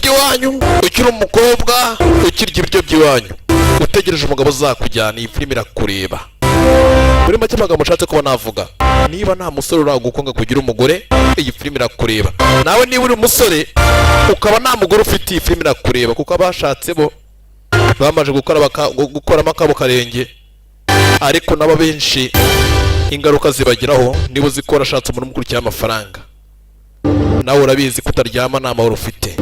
By'iwanyu, ukiri umukobwa ukirya ibiryo by'iwanyu, utegereje umugabo uzakujyana, iyi filime irakureba. Muri make amagambo ushatse kuba navuga, niba nta musore uragukonga kugira umugore, iyi filime irakureba. Nawe niba uri umusore ukaba nta mugore ufite, iyi filime irakureba, kuko abashatse bo bamaze gukora gukoramo akabo karenge, ariko nabo benshi ingaruka zibageraho. Niba uzi ko warashatse umuntu umukurikiyeho amafaranga, nawe urabizi ko utaryama nta mahoro ufite,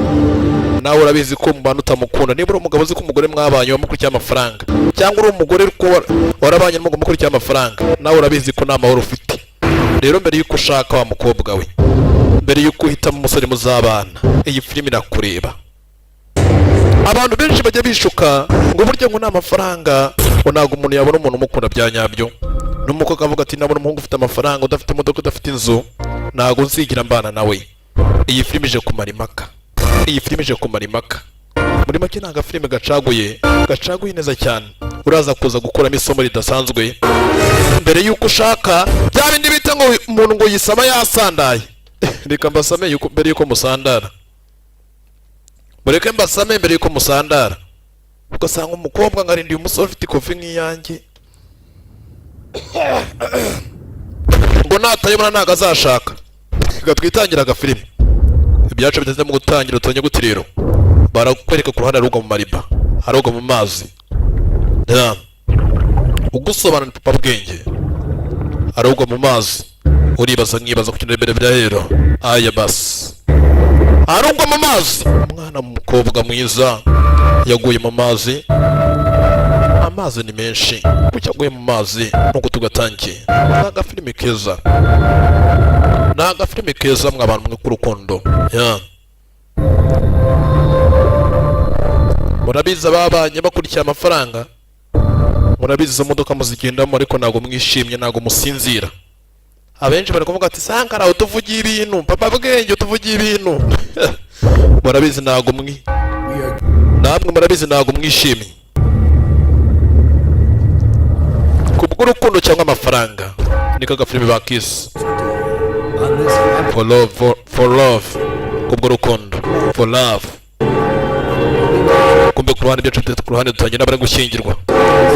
nawe urabizi ko mu bantu utamukunda. Niba uri umugabo uzi ko umugore mwabanye wamukurikiye amafaranga, cyangwa uri umugore ko warabanye n'umugabo umukurikiye amafaranga, nawe urabizi ko nta mahoro ufite. Rero mbere y'uko ushaka, wa mukobwa we, mbere y'uko uhitamo umusore muzabana, iyi filime irakureba. Abantu benshi bajya bishuka ngo burya ngo ni amafaranga, ngo ntabwo umuntu yabona umuntu umukunda bya nyabyo. N'umukobwa avuga ati: "Nabona umuhungu ufite amafaranga, udafite imodoka, udafite inzu, ntabwo nzigira mbana nawe." Iyi filime ije kumara impaka, iyi filime ije kumara impaka. Muri make ni agafilime gacaguye, gacaguye neza cyane. Uraza kuza gukuramo isomo ridasanzwe mbere y'uko ushaka. Bya bindi bita ngo umuntu ngo yisama yasandaye. Reka mbasame mbere y'uko musandara, mureke mbasame mbere y'uko musandara. Ugasanga umukobwa ngo arindiye umusore ufite ikofi nk'iyanjye, ngo natayibona ntabwo azashaka. Reka twitangire agafilime. Ibyacu bigeze mu gutangira utonye gute. Rero barakwereka ku ruhande aroga mu mariba, aroga mu mazi. Ya. Ugusobanura papa bwenge aroga mu mazi, uribaza nkibaza ku kintu imbere bya rero. Aya basi, arugwa mu mazi. Umwana w'umukobwa mwiza yaguye mu mazi, amazi ni menshi. Kuki aguye mu mazi? Nkuko tugatangiye, ni agafilime keza, ni agafilime keza mwa bantu mwe k'urukundo ya. Murabizi ababanye bakurikiye amafaranga, murabizi izo modoka muzigendamo ariko ntabwo mwishimye, ntabwo musinzira. Abenshi bari kuvuga ati: "Sankara, utuvugiye ibintu, papa bwenge utuvugiye ibintu." Murabizi ntabwo mwi namwe murabizi ntabwo mwishimye kubw'urukundo cyangwa amafaranga. Niko agafilime bakise For Love, for Love, kubw'urukundo, for love. Kumbe ku ruhande byacu, ku ruhande dutangira n'abari gushyingirwa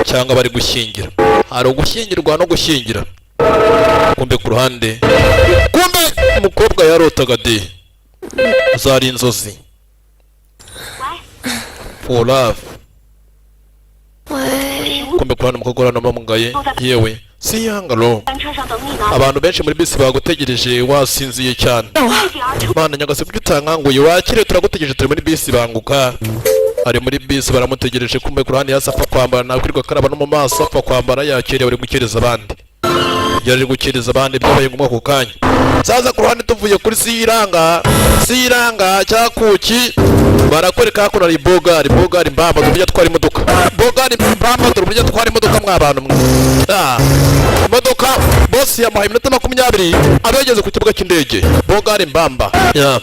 cyangwa bari gushyingira. Hari ugushyingirwa no gushyingira. Kumbe ku ruhande, kumbe umukobwa yarotaga de zari inzozi. For love. Kumbe ku ruhande umukobwa uranamugaye yewe si yangalo. 班车上等你呢。 Abantu benshi muri bisi bagutegereje, wasinziye cyane. Mana nyagase, kuki utankanguye? Wakire, turagutegereje, turi muri bisi, banguka. Ari muri bisi baramutegereje. Kumbe ku ruhande yasi apfa kwambara, nakwirirwa akaraba no mu maso, apfa kwambara, yakerewe, ari gukereza abandi, yari gukereza abandi, byabaye ngombwa ako kanya. Sasa ku ruhande tuvuye kuri siranga siranga cya kuki, barakwereka hakuno hari bogari, bogari mbamba. Dore uburyo atwara imodoka, bogari mbamba, dore uburyo atwara imodoka mwa bantu mwe. Ah, imodoka bosi yamuhaye iminota 20 abe yageze ku kibuga cy'indege. Bogari mbamba ya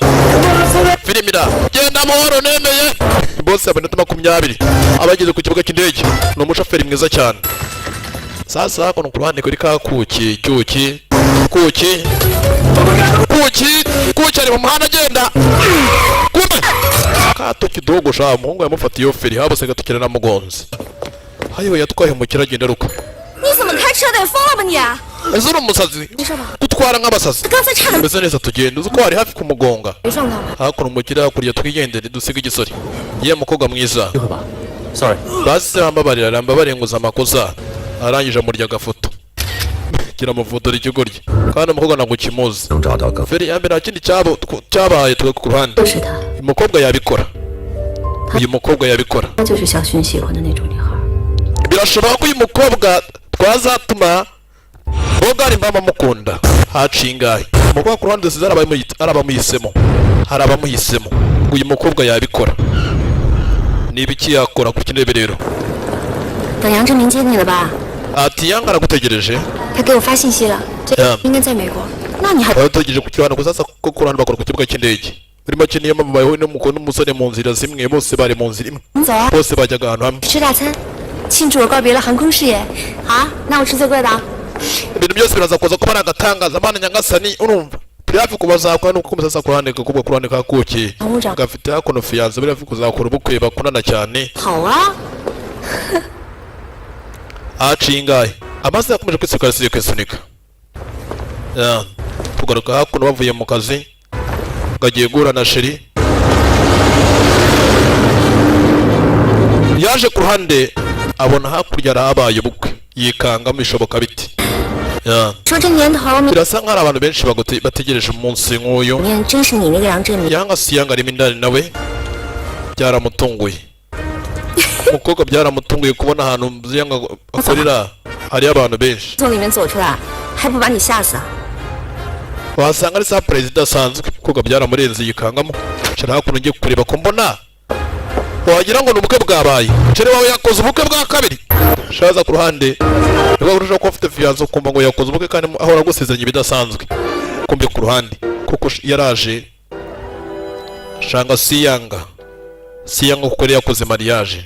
filimira genda amahoro nemeye. Bosi yamuhaye iminota 20 aba yageze ku kibuga cy'indege. Ni umushoferi mwiza cyane. Sasa hakuno ku ruhande kuri ka kuki cyuki kuki kuki kuki, ari mu muhanda agenda, kumbe kato kidogo sha umuhungu yamufatiye feri habose gatukira na mugonzi hayo yatwaye umukire agenda aruka. 你怎么开车的？疯了吧你？ Ese uri umusazi? 没事吧？ Gutwara nk'abasazi. 刚才差点 Umeze neza, tugenda. Uzi ko wari hafi kumugonga? 没撞到吧？ Hakuno umukire hakurya, twigendere dusiga igisore. Ye mukobwa mwiza. 机会吧。Sorry， Basi rambabarira, rambabarire nguze amakosa. Arangije amurya agafoto, kiramufotora ikigoryi, kandi umukobwa ntabwo kimuzi. 能找到更 Feri ya mbere nta kindi cyabaye twe ku ruhande. 就是她， Uyu mukobwa yabikora, uyu mukobwa yabikora. 她就是小薰喜欢的那种女孩。 Birashoboka ko uyu mukobwa twazatuma bogari mbamba mukunda. Haciye ingahe? Umukobwa ku ruhande dusize hari abamuhisemo, hari abamuhisemo. Uyu mukobwa yabikora. Ni ibiki yakora ku kinebe rero? 等杨志明接你了吧？ Ati yanga aragutegereje. 他给我发信息了，这 应该在美国。那你还 Barategereje ku kibanza gusa. Sasa ko ku ruhande bakora ku kibuga cy'indege. Muri make niyo mpamvu bayeho n'umusore mu nzira zimwe, bose bari mu nzira imwe. 走啊？ Bose bajyaga ahantu hamwe. 吃大餐，庆祝我告别了航空事业。好啊，那我吃最贵的啊。 Ibintu byose biraza kuza kuba ari agatangaza. Mana nyagasani, urumva Turi hafi kubazakora nuko ukomeza ku ruhande gakobwa ku ruhande ka kuki 乘务长 gafite hakuno fiancé, bari hafi kuzakora ubukwe, bakundana cyane. 好啊， Aciye ingahe amasaha yakomeje kwisunika kwisunika. Ya, tugaruka hakuno bavuye mu kazi, gagiye guhura na chéri. Yaje ku ruhande abona hakurya harahabaye ubukwe, yikangamo bishoboka biti. Ya, 说这年头你 birasa nk'aho hari abantu benshi bategereje umunsi nk'uyu. 面真是你那个杨振明， Yanga si yanga arimo indani, nawe byaramutunguye. Umukobwa byaramutunguye kubona ahantu yanga akorera hariyo abantu benshi. 从里面走出来，还不把你吓死啊？ Wasanga ari surprise idasanzwe. Umukobwa byaramurenze, yikangamo. Nshara hakuno ngiye kureba ko mbona wagira ngo ni ubukwe bwabaye. Chéri wawe yakoze ubukwe bwa kabiri. Shaza ku ruhande niba urushaho kuba ufite fiancé ukumva ngo yakoze ubukwe kandi ahora agusezeranya ibidasanzwe. Kumbe ku ruhande kuko yaraje shanga siyanga siyanga kuko yari yakoze mariage.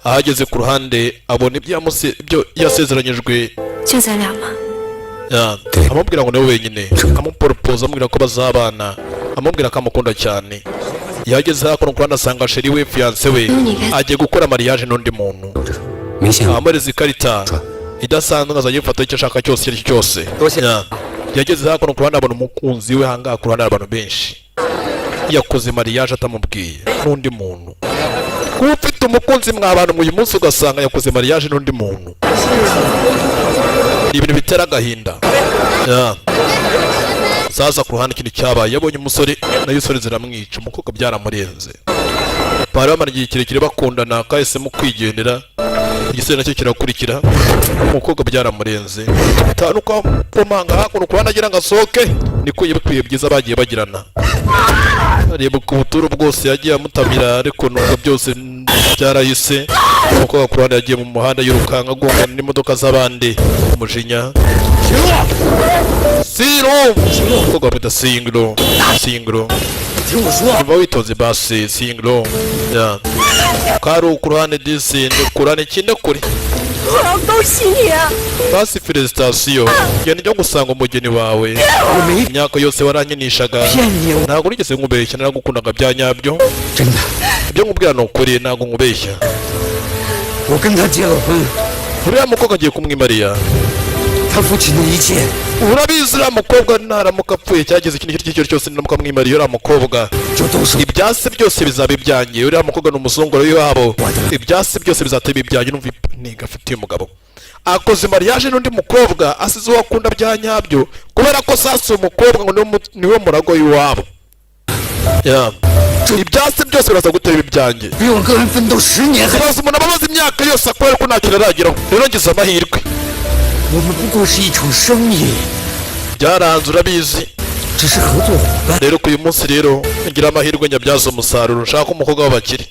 Ahageze ku ruhande abona ibyo ibyo yasezeranyijwe. 就咱俩吗？ Ya, amubwira ngo niwe wenyine, amuporopoza, amubwira ko bazabana, amubwira ko amukunda cyane. Yageze hakuno ku ruhande asanga chéri we, fiancé we, agiye gukora mariage n'undi muntu. 没想到 Amureza ikarita idasanzwe azajya yifata icyo ashaka cyose, icyo ari cyo cyose. Ya, yageze hakuno ku ruhande abona umukunzi we ahangaha ku ruhande hari abantu benshi, yakoze mariage atamubwiye n'undi muntu. Kuba ufite umukunzi mwa bantu uyu munsi ugasanga yakoze mariage n'undi muntu ni ibintu bitera agahinda. Ya. Sasa ku ruhande ikintu cyabaye, yabonye umusore nayo isore ziramwica. Umukobwa byaramurenze, bari bamara igihe kirekire bakundana, kahisemo kwigendera, igisore nacyo kirakurikira. Umukobwa byaramurenze tanuka komanga hakuno ku ruhande agira ngo asohoke, niko yibikwiye byiza bagiye bagirana. Areba ku buturo bwose yagiye amutamira, ariko nubwo byose byarahise. Umukobwa ku ruhande yagiye mu muhanda yirukanka agongana n'imodoka z'abandi, umujinya. Siro umukobwa bamwita Singro. Singro, niba witonze basi Singro ya kari ku ruhande disi kurane ikindi kure. 我要恭喜你啊！ Basi félicitations, genda ujya gusanga umugeni wawe. Imyaka yose warankinishaga, ntabwo nigeze nkubeshya, naragukundaga bya nyabyo. 真的， Ibyo nkubwira ni ukuri, ntabwo nkubeshya. 我跟他结了婚， Uriya mukobwa agiye kumwimariya. 他父亲的一切 Urabizi, uriya mukobwa naramuka apfuye cyagize ikintu icyo ari cyo cyose, naramuka mwimariye uriya mukobwa, 就都是 ibyasi byose bizaba ibyanjye. Uriya mukobwa ni umuzunguro w'iwabo, ibyasi byose bizateba ibyanjye. Numva intego afitiye umugabo, akoze mariage n'undi mukobwa, asize uwo akunda bya nyabyo, kubera ko sasa umukobwa ngo niwe murago w'iwabo. Ya. Ibyasi byose biraza gutera ibyanjye. 比我个人奋斗10年还。 Ibaze umuntu ababaza imyaka yose akora ko nta kintu arageraho. Rero ngize amahirwe. 我们不过是一场生意， Byaranze, urabizi. 只是合作伙伴。 Rero ku uyu munsi rero ngira amahirwe nyabyaza umusaruro, nshaka umukobwa w'abakire.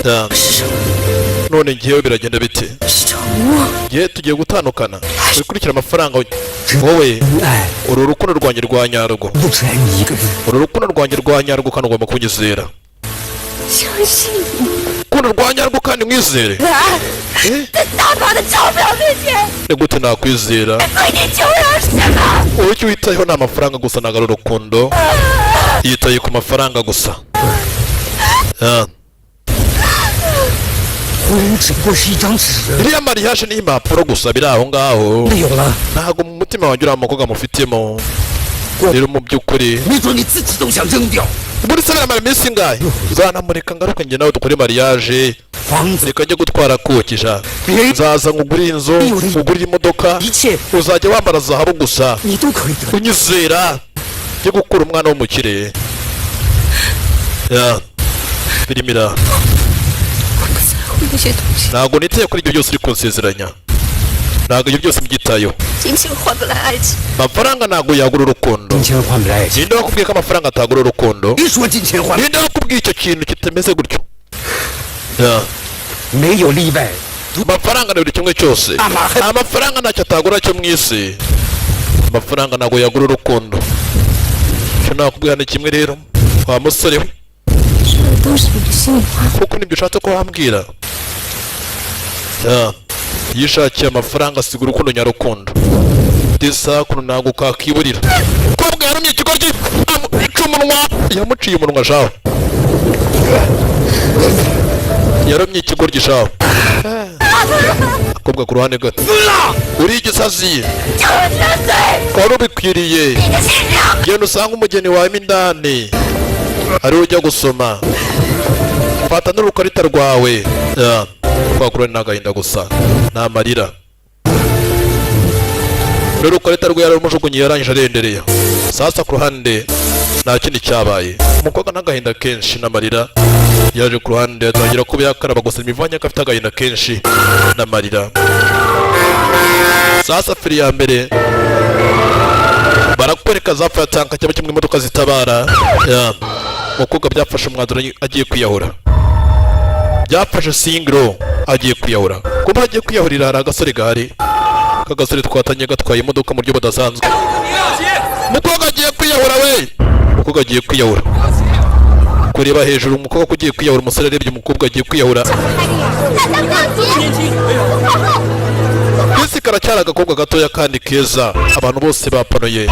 Ya. None ngewe biragenda bite? 是宠物。 Ngewe tugiye gutandukana, wikurikira amafaranga wowe. 真爱 Uru rukundo rwanjye rwa nyarwo, 不只爱你一个人。 uru rukundo rwanjye rwa nyarwo, kandi ugomba kunyizera. 相信你， Urukundo rwa nyarwo kandi mwizere. 在大把的钞票面前， Ni gute nakwizera? 对你求饶什么？ Wowe icyo witayeho ni amafaranga gusa, ntabwo ari urukundo. Yitaye ku mafaranga gusa. Ah. 婚姻只不过是一张纸， Iriya mariage ni impapuro gusa biri aho ngaho. 没有了， Ntabwo mu mutima wanjye uriya mukobwa mufitemo. Rero mu by'ukuri 没准你自己都想扔掉。 muri se biramara iminsi ingahe? Uzanamureka ngaruke njye nawe dukore mariage. 房子， Reka njye gutwara kokisha, nzaza nkugurire inzu, nkugurire imodoka, 一切 uzajya wambara zahabu gusa. 你都可以得。 Unyizera njye gukura umwana w'umukire. Ya firimira. 我不在乎那些东西， Ntabwo nitaye kuri ibyo byose uri kunsezeranya, ntabwo ibyo byose mbyitayeho. 金钱换不来爱情。 Amafaranga ntabwo yagura urukundo. 金钱换不来爱情。 Ninde wakubwiye ko amafaranga atagura urukundo? 别说金钱换， Ninde wakubwiye icyo kintu kitameze gutyo? Ya. 没有例外。 Amafaranga ni buri kimwe cyose. Amafaranga ntacyo atagura cyo mu isi. Amafaranga ntabwo yagura urukundo. Icyo nakubwira ni kimwe rero, wa musore we. 说的都是你的心里话。 Kuko nibyo ushatse ko wambwira. Ya. Yishakiye amafaranga asiga urukundo nyarukundo. Disakuno ntabwo kakiburira. Umukobwa yarumye ikigoryi, amuca umunwa, yamuciye umunwa shaho. Yarumye ikigoryi shaho. Akobwa ku ruhande gato, uri igisazi, wari ubikwiriye. Genda usange umugeni wawe mo indani, ariwe ujya gusoma. Fata n'urukarita rwawe. Ya, kwa ni agahinda gusa, ni amarira. Rero urukarita rwe yararumujugunye, yarangije arendereye. Sasa ku ruhande nta kindi cyabaye, umukobwa n'agahinda kenshi n'amarira yaje ku ruhande atangira kuba yakaraba gusa imivanye ko afite agahinda kenshi n'amarira. Sasa firi ya mbere barakwereka za fire tank, cyangwa kimwe imodoka zitabara. Ya, umukobwa byafashe umwanzuro agiye kwiyahura, byafashe singro agiye kwiyahura. Kuba agiye kwiyahurira, hari agasore gahari, kagasore twatangiye gatwaye imodoka mu buryo budasanzwe. Umukobwa agiye kwiyahura we, umukobwa agiye kwiyahura. Kureba hejuru, umukobwa ko ugiye kwiyahura. Umusore arebye umukobwa agiye kwiyahura. Isi karacyari agakobwa gatoya kandi keza, abantu bose bapanuye.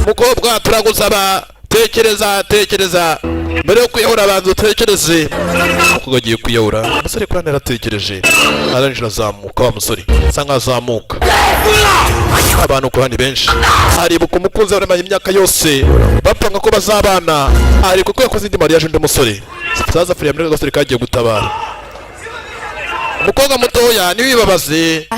Mukobwa, turagusaba, tekereza, tekereza mbere yo kwiyahura, banza utekereze. Umukobwa agiye kwiyahura, umusore kurane yaratekereje, arangije arazamuka. Wa musore asa nkaho azamuka, abantu ku ruhande benshi. Aribuka umukunzi we imyaka yose bapanga ko bazabana, aribuka ko yakoze indi mariage undi musore. Sasa firiya muri agasore kagiye gutabara umukobwa mutoya, ntiwibabaze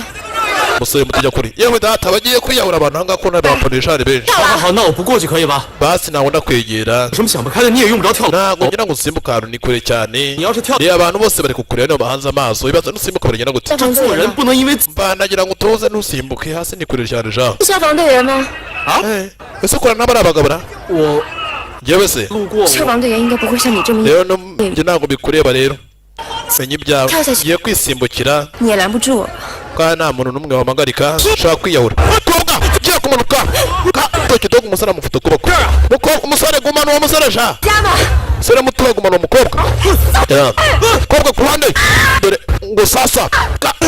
umusore muto ujya kuri. Yewe data, bagiye kwiyahura abantu ahangaha ko n'abapanisha ari benshi. 好好，那我不过去可以吧？ Basi ntabwo ndakwegera. 有什么想不开的你也用不着跳 Ntabwo 楼。 ngira ngo usimbuke, ahantu ni kure cyane. 你要是跳， Reba, abantu bose bari kukureba, nibo bahanze amaso, ibibazo nusimbuka baragenda gute? 消防 做队员人吗？不能因为 Mbanagira ngo utuze, ntusimbuke, hasi ni kure cyane ja. 是消防队员吗？ Eh, ese ukora n'abari abagabo ra? 我 Njyewe se 路过， 消防队员应该不会像你这么， rero njye ntabwo bikureba. Rero menya ibyawe, ngiye kwisimbukira. 你也拦不住我吧？ Kandi nta muntu n'umwe wampagarika, ushaka kwiyahura. Mukobwa ugiye kumanuka gatoki dogo, umusore amufata ukuboko. Mukobwa, umusore gumana uwo musore sha. 加吗？ Umusore muto gumana uwo mukobwa. Ya. Mukobwa ku ruhande, dore ngo sasa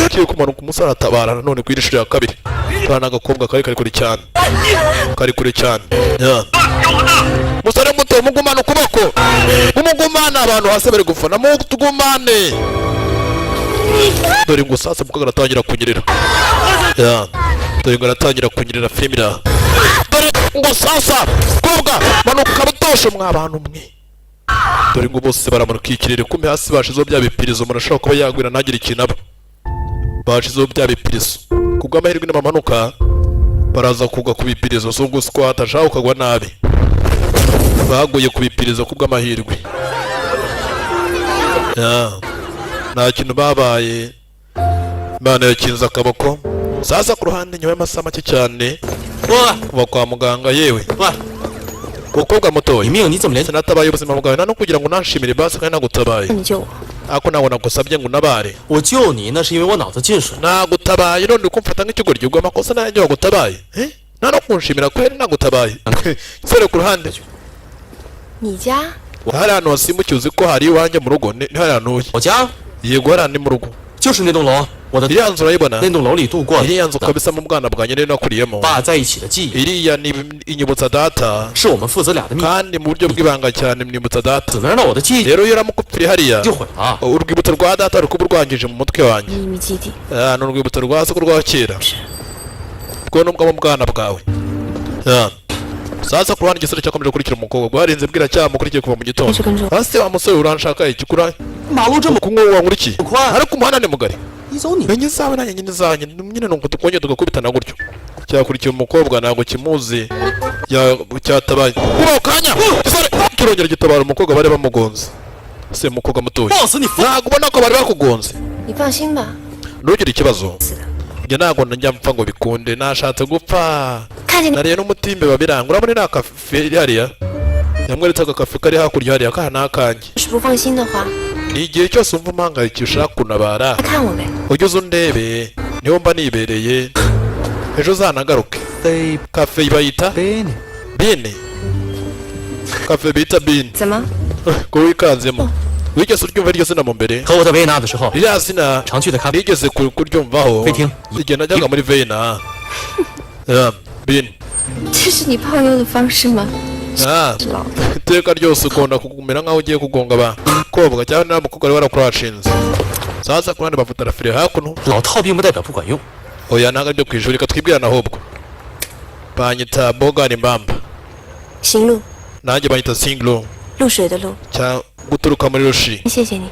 ugiye kumanuka, umusore aratabara nanone ku iri ya kabiri. Kana n'agakobwa kari kure cyane, kari kure cyane. Ya. Musore muto, mugumane ukuboko, mumugumane. Abantu hasi bari gufana, mutugumane. Dore ngo sasa umukobwa aratangira kunyerera. Ya, dore ngo aratangira kunyerera filime. Dore ngo sasa mukobwa manuka butoshe mwa bantu mwe. Dore ngo bose baramanuka ikirere, kumbe hasi bashizeho bya bipirizo, umuntu ashobora kuba yagwira ntagire ikintu aba. Bashizeho bya bipirizo, kubw'amahirwe n'abamanuka baraza kugwa ku bipirizo, si ubwo squat ashaka ukagwa nabi. Baguye ku bipirizo kubw'amahirwe. Ya, nta kintu babaye, Imana yakinze akaboko. Sasa ku ruhande, nyuma y'amasaha make cyane 喂 kuva kwa muganga, yewe 喂， mukobwa mutoya, 你命你怎么连 sinatabaye ubuzima bwawe, nta no kugira ngo unanshimire basi kandi nagutabaye? 那你救我， Ariko ntabwo nagusabye ngo unabare. 我救你那是因为我脑子进水。 Nagutabaye none uri kumfata nk'ikigoryi, ubwo amakosa nanjye wagutabaye. Eh? Nta no kunshimira kweri nagutabaye? Sore ku ruhande. 你家 Hari ahantu wasimbukiye, uzi ko hari iwanjye mu rugo, ni hari ahantu uye? 我家 Yego, hariya ni mu rugo. 就是那栋楼，我的 Iriya nzu urayibona? 那栋楼里度过 Iriya nzu 的 kabisa mu bwana bwanjye niyo nakuriyemo. 爸在一起的记忆， Iriya ni inyibutsa data, 是我们父子俩的秘密。 kandi mu buryo bw'ibanga cyane mwibutsa data. 怎能让我的记忆 Rero iyo uramuka upfiriye hariya, 就毁了？ urwibutso rwa data rukuba urwangije mu mutwe wanjye. 秘密基地， Ah, ni urwibutso rwa soko rwa kera, bwo nubwo mu bwana bwawe. Ah. Sasa ku ruhande igisore cyakomeje gukurikira umukobwa, bwarinze bwira cyamukurikiye kuva mu gitondo. 一直跟着我。 Hasi wa musore, uranshaka iki? Kura 马路这么 kunywa wankurikiye, 宽， ariko umuhanda ni mugari. 你走你 Menye izawe nanjye nyine izanjye nyine, nuko tukongera tugakubitana gutyo. Cyakurikiye umukobwa, ntabwo kimuzi. Cyatabaye muri ako kanya, igisore kirongera gitabara umukobwa bari bamugonze. Se umukobwa mutoya, 撞死你！ ntabwo ubona ko bari bakugonze? 你放心吧， Ntugire ikibazo. 死的。 Njye ntabwo njya mpfa ngo bikunde, nashatse gupfa, 看见你 nariye n'umutimbe babiranga. Urabona iriya kafe iri hariya? Yamweretse agakafe kari hakurya hariya, kaha ni akanjye. 是不放心的话， Ni igihe cyose wumva umpangayikishije ushaka kuntabara, 来看我呗。 ujye uza undebe, niho mba nibereye. Ejo uzanagaruke. 飞 Kafe bayita 贝呢？ bini, kafe bita bini. 怎么？ Ko wikanzemo, wigeze uryumva iryo zina mu mbere? 和我在维也纳的时候 Ririya zina 常去的咖啡 nigeze kuryumvaho Fake. igihe najyaga muri Vena. Ah, Bin. 这是你泡妞的方式吗？ Ah, 老 iteka ryose ukunda kugumira nkaho ugiye kugonga abakobwa cyangwa niba umukobwa wari warakurashinze. Sasa ku ruhande bafotora fire hakuno. 老套并不代表不管用。 Oya, ntabwo aribyo ku ishuri, reka twibwirane ahubwo. Banyita Bogani Mbamba. 行路， Nanjye banyita Singlo. 露水的露。 Cyangwa guturuka muri Rushi. 谢谢你，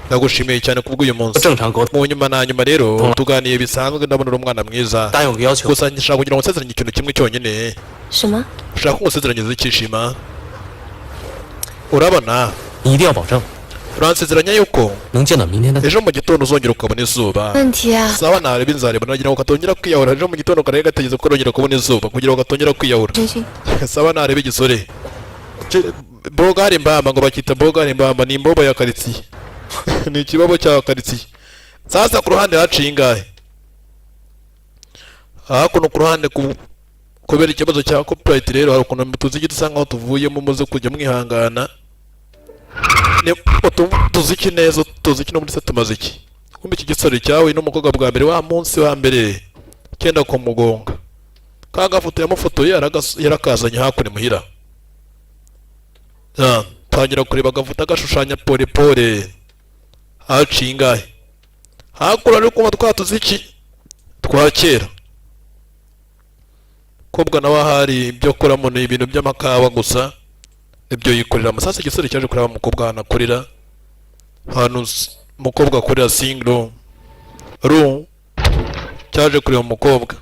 Ndagushimiye cyane kubw'uyu munsi. 正常沟通， Mu nyuma na nyuma rero tuganiye bisanzwe, ndabona uri umwana mwiza. 答应我个要求， Gusa nshaka kugira ngo nsezeranye ikintu kimwe cyonyine. 什么？ Ushaka ko ngusezeranyiriza icyishima, urabona? 你一定要保证 Uransezeranya yuko 能见到明天的。 ejo mu gitondo uzongera ukabona izuba. 问题啊？ Sawa, nareba inzareba nagira ngo katongera kwiyahura ejo mu gitondo, karere gategeze ko karongera kubona izuba kugira ngo katongera kwiyahura. 真心， Sawa, nareba igisore Bogari Mbamba, ngo bakita Bogari Mbamba, ni imbobo ya karitsiye, ni ikibabo cya karitsiye. Sasa ku ruhande haciye ingahe hakuno ku ruhande kubera ikibazo cya copyright rero, hari ukuntu tuziki dusa nkaho tuvuyemo, muze kujya mwihangana. Ni tuziki neza, tuziki no muri se tumaze iki. Kumbe iki gisore cyawe n'umukobwa bwa mbere, wa munsi wa mbere cyenda kumugonga, ka gafoto yamufotoye yarakazanye hakuno imuhira. Ah, tangira kureba agafoto agashushanya pole pole. Haciye ingahe hakuno ari kumva twa tuziki twa kera. Kobwa nawe ahari ibyo akoramo ni ibintu by'amakawa gusa, ibyo yikorera. Amasasa igisore cyaje kureba umukobwa ahantu akorera, ahantu umukobwa akorera single ru cyaje kureba umukobwa.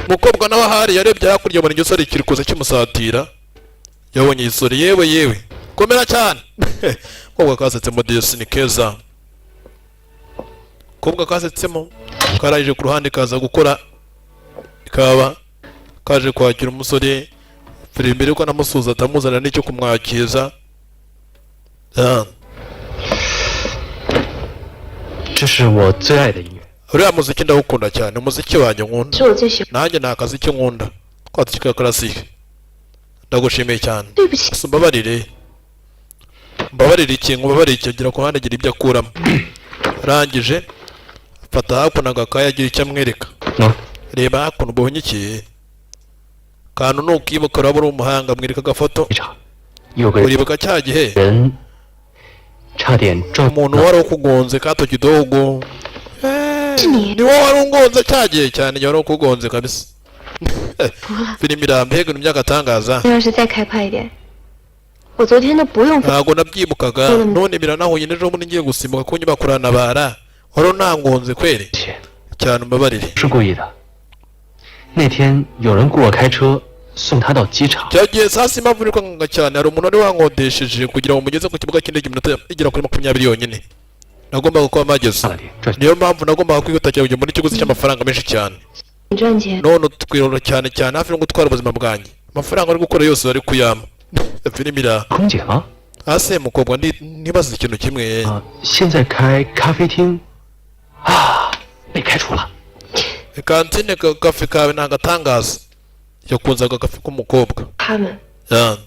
Umukobwa nawe ahari yarebye hakurya abona igisore kiri kuza kimusatira. Yabonye igisore, yewe yewe, komera cyane. Kobwa kasetsemo disi, ni keza. Kobwa kasetsemo karangije ku ruhande kaza gukora kaba kaje kwakira umusore feri mbere yuko anamusuhuza atamuzanira n'icyo kumwakiza. Ah, 这是我最爱的音乐。 Uriya muziki ndawukunda cyane, umuziki wanjye nkunda. 是我最喜欢。 Nanjye ni akaziki nkunda, twatsi ka classic. Ndagushimiye cyane. 对不起， Gusa umbabarire. Mbabarire iki? Ngo mbabarire iki? Agira ku ruhande agira ibyo akuramo, arangije afata hakuno agakaye agira icyo amwereka. No. Reba hakuno, ubonye iki kantu? Nukibuka uraba uri umuhanga. Mwereka agafoto. 一场，有个 Uribuka cya gihe 人差点撞 umuntu wari ukugonze kato kidogo? 是你 Ni wowe wari ungonze cya gihe cyane, wari ukugonze kabisa. Filime irambiye, ibintu by'agatangaza. 要是再开快一点，我昨天都不用飞。 Ntabwo nabyibukaga, none biranahuye n'ejo bundi ngiye gusimbuka ku nyubako urantabara, wari unangonze kweri. 谢， Cyane, umbabarire. 是故意的。那天有人雇我开车送他到机场， Cya gihe sasa impamvu uri kwanga cyane, hari umuntu wari wankodesheje kugira ngo mugeze ku kibuga cy'indege iminota igera kuri 20 yonyine nagombaga kuba mpageze. 大了点赚 Niyo mpamvu nagombaga kwihuta cyane kugira ngo mbone ikiguzi cy'amafaranga menshi cyane. 你赚钱， None utwirora cyane cyane, hafi no gutwara ubuzima bwanjye. Amafaranga ari gukora yose bari kuyampa. Filime ira 空姐吗？ hasi. Mukobwa, ntibaze ikintu kimwe. 啊，现在开咖啡厅，啊，被开除了。 Kantine kafe kawe ni agatangaza. Yakunze agakafe k'umukobwa. 他们 Ah,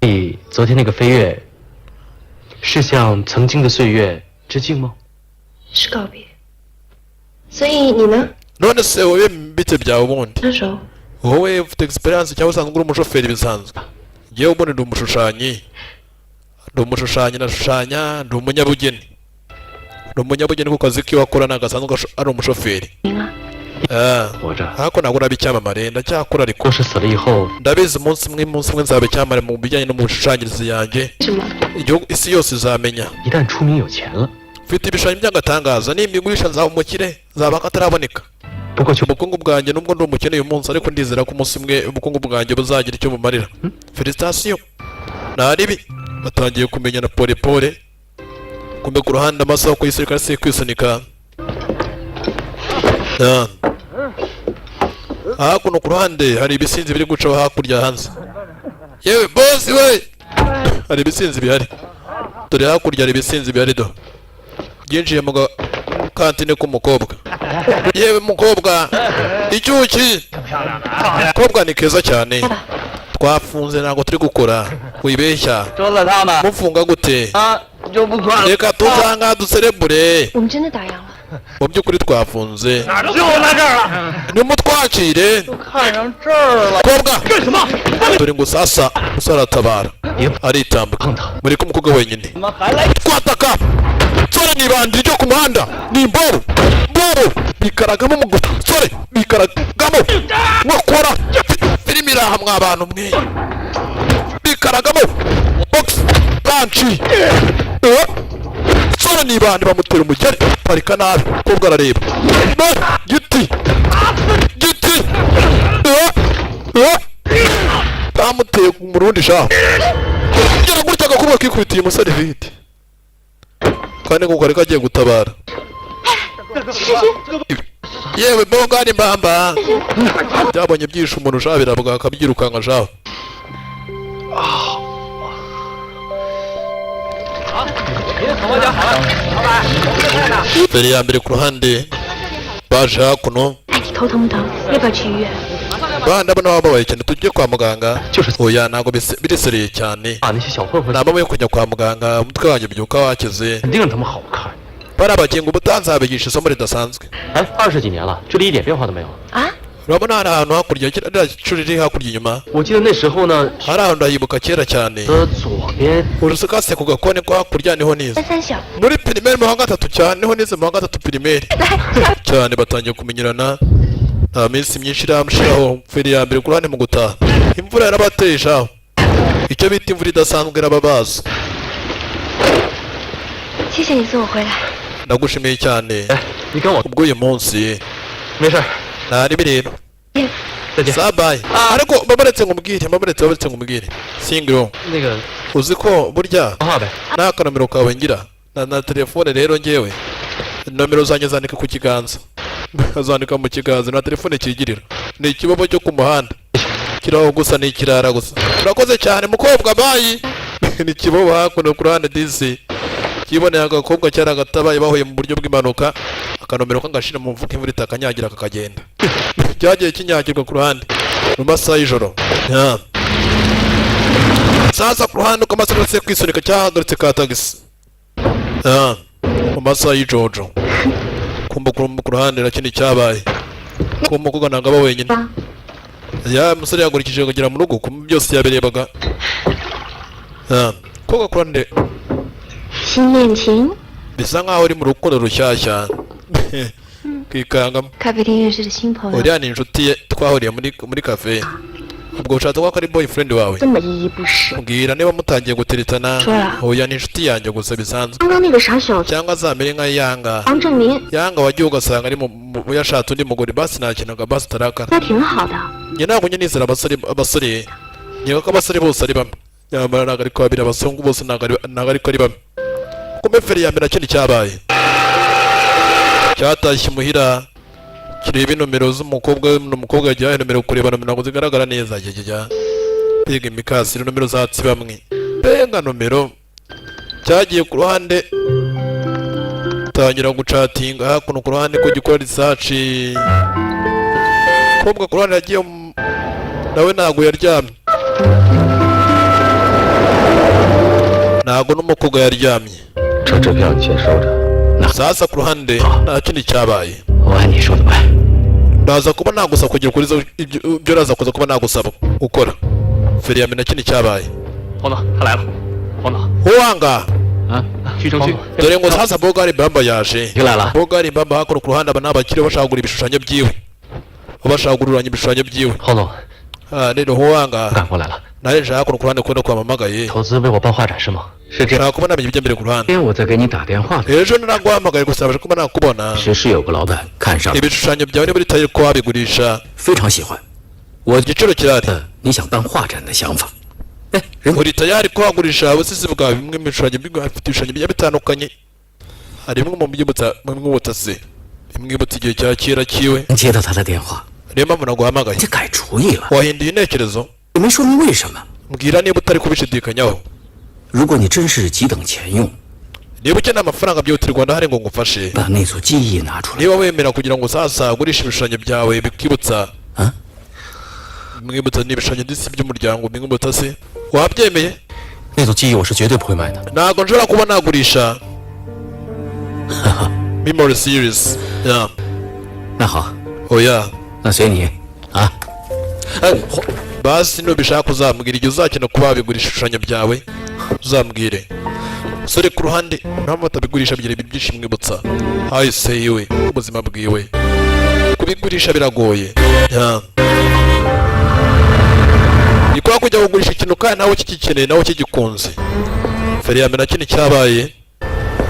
你昨天那个飞跃，是向曾经的岁月致敬吗？ 是告别。所以你呢？ None se wowe bite byawe ubundi? 分手？ Wowe ufite experience cyangwa usanzwe uri umushoferi bisanzwe? Ngewe ubundi ndi umushushanyi, ndi umushushanyi, nashushanya, ndi umunyabugeni, ndi umunyabugeni ku kazi kiwe akora ntabwo asanzwe ari umushoferi. 明啊， Ah, 活着， ariko ntabwo uraba icyamamare, ndacyakora ariko. 若是死了以后， Ndabizi umunsi umwe, umunsi umwe nzaba icyamamare mu bijyanye no mu mishushanyirize yanjye. 什么？ Igihugu, isi yose izamenya. 一旦出名有钱了， Mfite ibishushanyo by'agatangaza, nimbigurisha nzaba umukire, nzaba akataraboneka. 不过就 Ubukungu bwanjye, nubwo ndi umukene uyu munsi, ariko ndizera ko umunsi umwe ubukungu bwanjye buzagira icyo bumarira. Félicitations. Ntaribi batangiye kumenyana pole pole. Kumbe ku ruhande amasaha ku gisirikare si kwisunika. Ah. Hakuno ku ruhande hari ibisinzi biri gucaho hakurya hanze. Yewe bosi we, hari ibisinzi bihari. Dore hakurya hari ibisinzi bihari, do byinjiye mu gakantine k'umukobwa. Yewe mukobwa, icyuki mukobwa ni keza cyane. Twafunze, ntabwo turi gukora, wibeshya. 捉了他们 Mufunga gute? 啊，就不管了。 Reka tuzanga duserebure. 我们真的打烊了。Mu by'ukuri twafunze, nimutwakire. Kobwa, dore ngo sasa umusore aratabara, aritambuka mureke umukobwa wenyine. Twataka sore ni ibandi ryo ku muhanda, ni imboru mboru bikaragamo, umusore bikaragamo nkokora. Filime iraha mwa bantu mwe, bikaragamo box punch. Sore ni ibandi, bamutera umugeri, parika nabi. Kobwa arareba no giti giti. Bamuteye mu rundi shaho, gera gutya agakobwa kikubitiye umusore vide kandi ngo kari kagiye gutabara. Yewe bongani mbamba byabonye byishe umuntu shaho, biravuga akabyirukanka shaho. Feri ya mbere ku ruhande baje hakuno. 哎，你头疼不疼？要不要去医院？ Ba ndabona wababaye cyane, tujye kwa muganga. Oya, ntabwo birisereye cyane. 啊，那些小混混 Nta mpamvu yo kujya kwa muganga, umutwe wanjye ubyuka wakize. 肯定让他们好看。 Bari abakinga ubutaha, nzabigisha isomo ridasanzwe. 哎，20几年了，这里一点变化都没有。 啊？ Urabona hari ahantu hakurya, kiriya shuri riri hakurya inyuma. 我记得那时候呢， Hari ahantu ndahibuka kera cyane. 的左边 Urusukase ku gakoni ko hakurya niho nize. 三三小， Muri primaire mu wa gatatu cyane, niho nize mu wa gatatu primaire. Cyane batangiye kumenyerana, nta minsi myinshi iramushiraho. Feri ya mbere ku ruhande mu gutaha, imvura yarabateye aho, icyo bita imvura idasanzwe irababaza. 谢谢你送我回来。 Ndagushimiye cyane. 哎，你跟我 Ubwo uyu munsi 没事儿， ntari bireba. 再见。 Sabayi, ariko babaretse ngo umbwire, babaretse, babaretse ngo umbwire singiro. 那个 Uzi ko burya 电话呗。 nta kanomero kawe ngira na telefone. Rero ngewe nomero zanjye zandika ku kiganza, zandika mu kiganza, na telefone kigirira ni ikibobo cyo ku muhanda kiraho gusa, ni ikirara gusa. Urakoze cyane mukobwa, bayi. Ni ikibobo hakuno ku ruhande disi kiboneye agakobwa cyari agatabaye, bahuye mu buryo bw'impanuka. Akanomero kangashira mu mvugo, imvura itakanyagira kakagenda, cyagiye kinyagirwa ku ruhande mu masaha y'ijoro. Ya. Sasa ku ruhande uko amasaha yose kwisunika cyahagaritse ka tagisi. Ah, mu masaha y'ijojo kumba ku ruhande na kindi cyabaye kuba umukobwa ntabwo aba wenyine. Ya musore yagurikije kugera mu rugo ku byose yabirebaga. Ah, koga ku ruhande. 新恋情， Bisa nkaho uri mu rukundo rushyashya kwikangamo. 咖啡厅认识的新朋友， Uriya ni inshuti ye twahuriye muri cafe. Ubwo ushatse kuvuga ko ari boyfriend wawe? 这么依依不舍。 Mbwira niba mutangiye guteretana. Shora. Oya, ni inshuti yanjye gusa bisanzwe. 刚刚那个傻小子 Cyangwa azamere nka Yanga. 王正民， Yanga wagiye ugasanga ari yashatse undi mugore, basi ntakinaga, basi utarakara. 他挺好的。 Njye ntabwo njya nizera abasore, nkeka ko abasore bose ari bamwe, nyamara ntabwo ariko babiri, abazungu bose ntabwo ariko ari bamwe. Kuko feri ya mbere nta kindi cyabaye, cyatashye imuhira kireba inomero z'umukobwa. Umukobwa yagiye nomero kureba nomero ntabwo zigaragara neza. Jya mbega imikasire, nomero zatsi bamwe, mbega nomero cyagiye ku ruhande, tangira gucatinga hakuno ku ruhande ko gikora research. Kobwa ku ruhande yagiye nawe ntabwo yaryamye, ntabwo n'umukobwa yaryamye. 这支票你先收着， Sasa ku ruhande nta kindi cyabaye. 我按你说的办。 Ndaza kuba nagusaba kugira kuri zo ibyo uraza kuza kuba nagusaba gukora. Feri ya mbere nta kindi cyabaye. 黄总，他来了。黄总 Huwanga. 啊，徐城区。 Dore ngo sasa Bogari Bamba yaje. 又来了。 Bogari Bamba hakuno ku ruhande, aba ni abakire bashaka kugura ibishushanyo byiwe, bashaka kugururanya ibishushanyo byiwe. 黄总， Ah, rero Huwanga, 赶过来了， naje hakuno ku ruhande kubona ko wamamagaye. 投资为我办画展是吗？是这样。 Nshaka kuba namenya ibijya mbere ku ruhande. 天我在给你打电话的 Ejo naraguhamagaye gusa nabasha kuba nakubona. 时，是有个老板看上了， Ibishushanyo byawe niba bitari ko wabigurisha. 非常喜欢我 Igiciro kirahari. 的你想办画展的想法。哎，人 Uri tayari kuhagurisha ubusizi bwawe? Bimwe mu bishushanyo bifite ibishushanyo bigiye bitandukanye, hari bimwe mu byibutsa, bimwibutsa se, bimwibutsa igihe cya kera cyiwe. 接到他的电话， Niyo mpamvu naguhamagaye. 就改主意了， Wahinduye intekerezo? 也没说明为什么。 Mbwira niba utari kubishidikanyaho. 如果你真是急等钱用， Niba ukeneye amafaranga byihutirwa, ndahari ngo ngufashe. 把那组记忆拿出来。 Niba wemera kugira ngo sasa ugurishe ibishushanyo byawe bikibutsa, 啊， bimwibutsa, ni ibishushanyo ndetse by'umuryango bimwibutsa se, wabyemeye? 那组记忆我是绝对不会卖的。 Ntabwo nshobora kuba nagurisha. Memory series, yeah. 那好， Oya. 那随你啊。哎， Basi nubishaka uzambwira igihe uzakina kuba wabigurisha ibishushanyo byawe, uzambwire. Sore ku ruhande, impamvu batabigurisha bigira ibintu byinshi mwibutsa hahise yiwe, ubuzima bwiwe. Kubigurisha biragoye, yeah. Ni kwa kujya kugurisha ikintu kandi nawe kigikeneye, nawe kigikunze. Feri ya mbere na kindi cyabaye,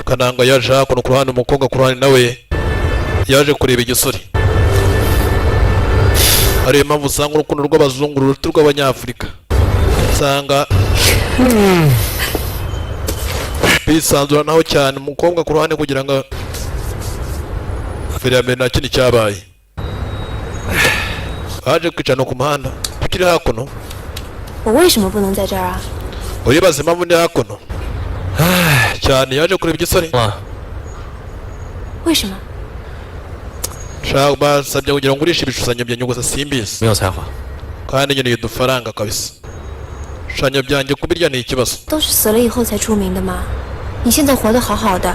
Kananga yaje hakuno ku ruhande, umukobwa ku ruhande nawe yaje kureba igisore. Ariyo mpamvu usanga urukundo rw'abazungu ruruta urw'abanyafurika, usanga bisanzuranaho cyane. Umukobwa ku ruhande kugira ngo feri ya mbere nta kindi cyabaye, baje kwicara ku muhanda tukiri hakuno. 我为什么不能在这儿啊？ Uribaza impamvu ndi hakuno cyane? Yaje kureba igisore. 啊， 为什么？ Shaka basabye kugira ngo ngurishe ibishushanyo byanjye gusa simbizi. 没有才华， Kandi nkeneye udufaranga kabisa, ibishushanyo byanjye kubirya ni ikibazo. 都是死了以后才出名的嘛。你现在活得好好的，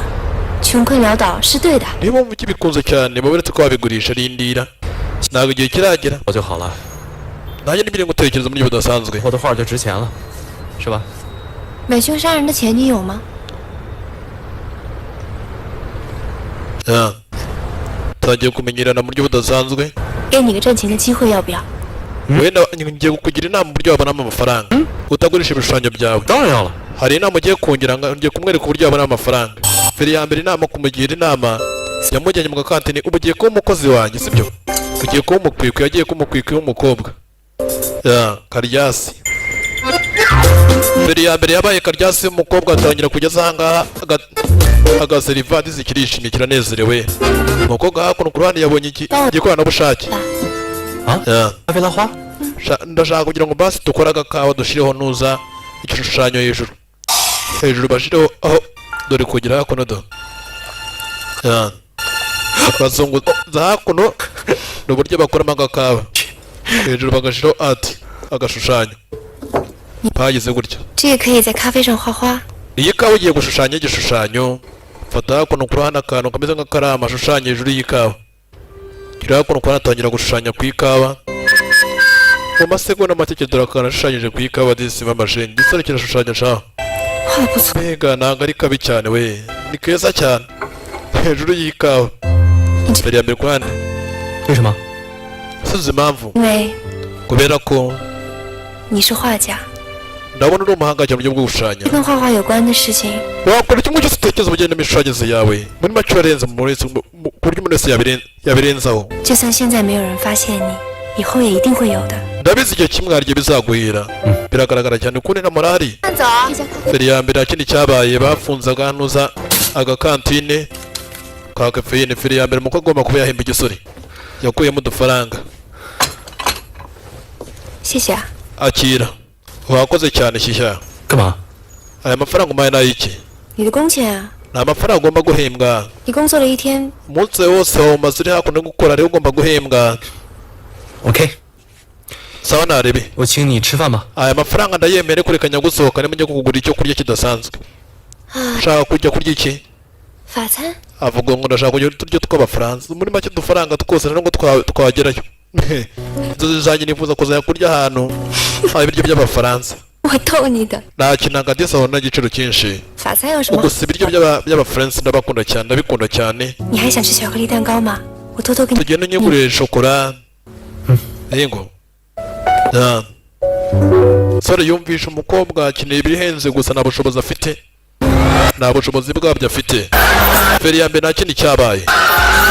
穷困潦倒是对的。 Niba wumva ukibikunze cyane, baberetse ko wabigurisha, rindira, ntabwo igihe kiragera. 我就好了， Nanjye n'ibiri gutekereza mu buryo budasanzwe. 我的画就值钱了，是吧？ 买凶杀人的钱你有吗？ Ah. Tangiye kumenyerana mu buryo budasanzwe. 给你个赚钱的机会，要不要？ Wenda ngiye kukugira inama uburyo wabonamo amafaranga utagurisha ibishushanyo byawe. 当然要了， Hari inama ugiye kungira ngo ngiye kumwereka uburyo yabona amafaranga. Feri ya mbere, inama, kumugira inama, yamujyanye mu gakantine. Ubu ugiye kuba umukozi wanjye, sibyo? Ugiye kuba umukwikwi. Yagiye kuba umukwikwi w'umukobwa ya karyasi. Feri ya mbere yabaye karyasi w'umukobwa, atangira kugeza ahangaha agaserivati kirishimye, kiranezerewe. Umukobwa hakuno ku ruhande yabonye iki igikoranabushake. 啊 Ya. 咖啡拉花， Ndashaka kugira ngo basi dukore agakawa, dushyireho nuza igishushanyo hejuru, hejuru bashireho aho. Dore kugira hakuno, do. Ya. Bazunguza hakuno, ni uburyo bakoramo agakawa, hejuru bagashyiraho ati agashushanyo bageze gutya. 这个可以在咖啡上画花。 Iyi kawa ugiye gushushanya igishushanyo, fata hakuno ku ruhande akantu kameze nk'akaramu, ashushanya hejuru y'ikawa. Gira hakuno ku ruhande, atangira gushushanya ku ikawa. Mu masegonda make, dore akantu ashushanyije ku ikawa. Disi mashini, igisore kirashushanya sha. 画的不错， Mbega ntabwo ari kabi cyane we, ni keza cyane hejuru y'ikawa. Mbere ya mbere ku ruhande. 为什么？ Sinzi impamvu. 因为 Kubera ko 你是画家， ndabona uri umuhanga cyane mu buryo bwo gushushanya. 跟画画有关的事情， Wakora kimwe cyose utekereza mu bijyanye n'imishushanyirize yawe. Muri make urarenze mu wese, ku buryo umuntu wese yabirenzaho. 就算现在没有人发现你，以后也一定会有的。 Ndabizi igihe kimwe hari igihe bizaguhira, biragaragara cyane ukundi na morali. 慢走。 Mbere ya mbere kindi cyabaye, bafunze aganuza agakantine ka kafeyine. Feri ya mbere, umukobwa agomba kuba yahemba igisore, yakuyemo udufaranga. 谢谢啊， Akira, wakoze cyane, shyishya. 干嘛？ Aya mafaranga umpaye ni ay'iki? 你的工钱啊， Ni amafaranga ugomba guhembwa. 你工作了一天， Umunsi wose wawumaze uri hakuno gukora, rero ugomba guhembwa. OK， Sawa, narebe. 我请你吃饭吧。 Aya mafaranga ndayemere, kureka nyagusohoka njya kugura icyo kurya kidasanzwe. Ushaka kujya kurya iki? 法餐。 Avuga ngo ndashaka kujya uturyo tw'abafaransa. Muri make udufaranga twose nubwo twagerayo, inzozi zanjye nifuza kuzajya kurya ahantu haba ibiryo by'abafaransa. 我逗你的， Nta kinanga ndetse n'igiciro cyinshi. 法餐有什么？ Gusa ibiryo by'abafaransa ndabakunda cyane, ndabikunda cyane. 你还想吃巧克力蛋糕吗？我偷偷给你。 Tugende unyigurire shokora. Yego. Ya. Sore yumvisha umukobwa akeneye ibihenze, gusa nta bushobozi afite, nta bushobozi bwabyo afite. Feri ya mbere nta kindi cyabaye,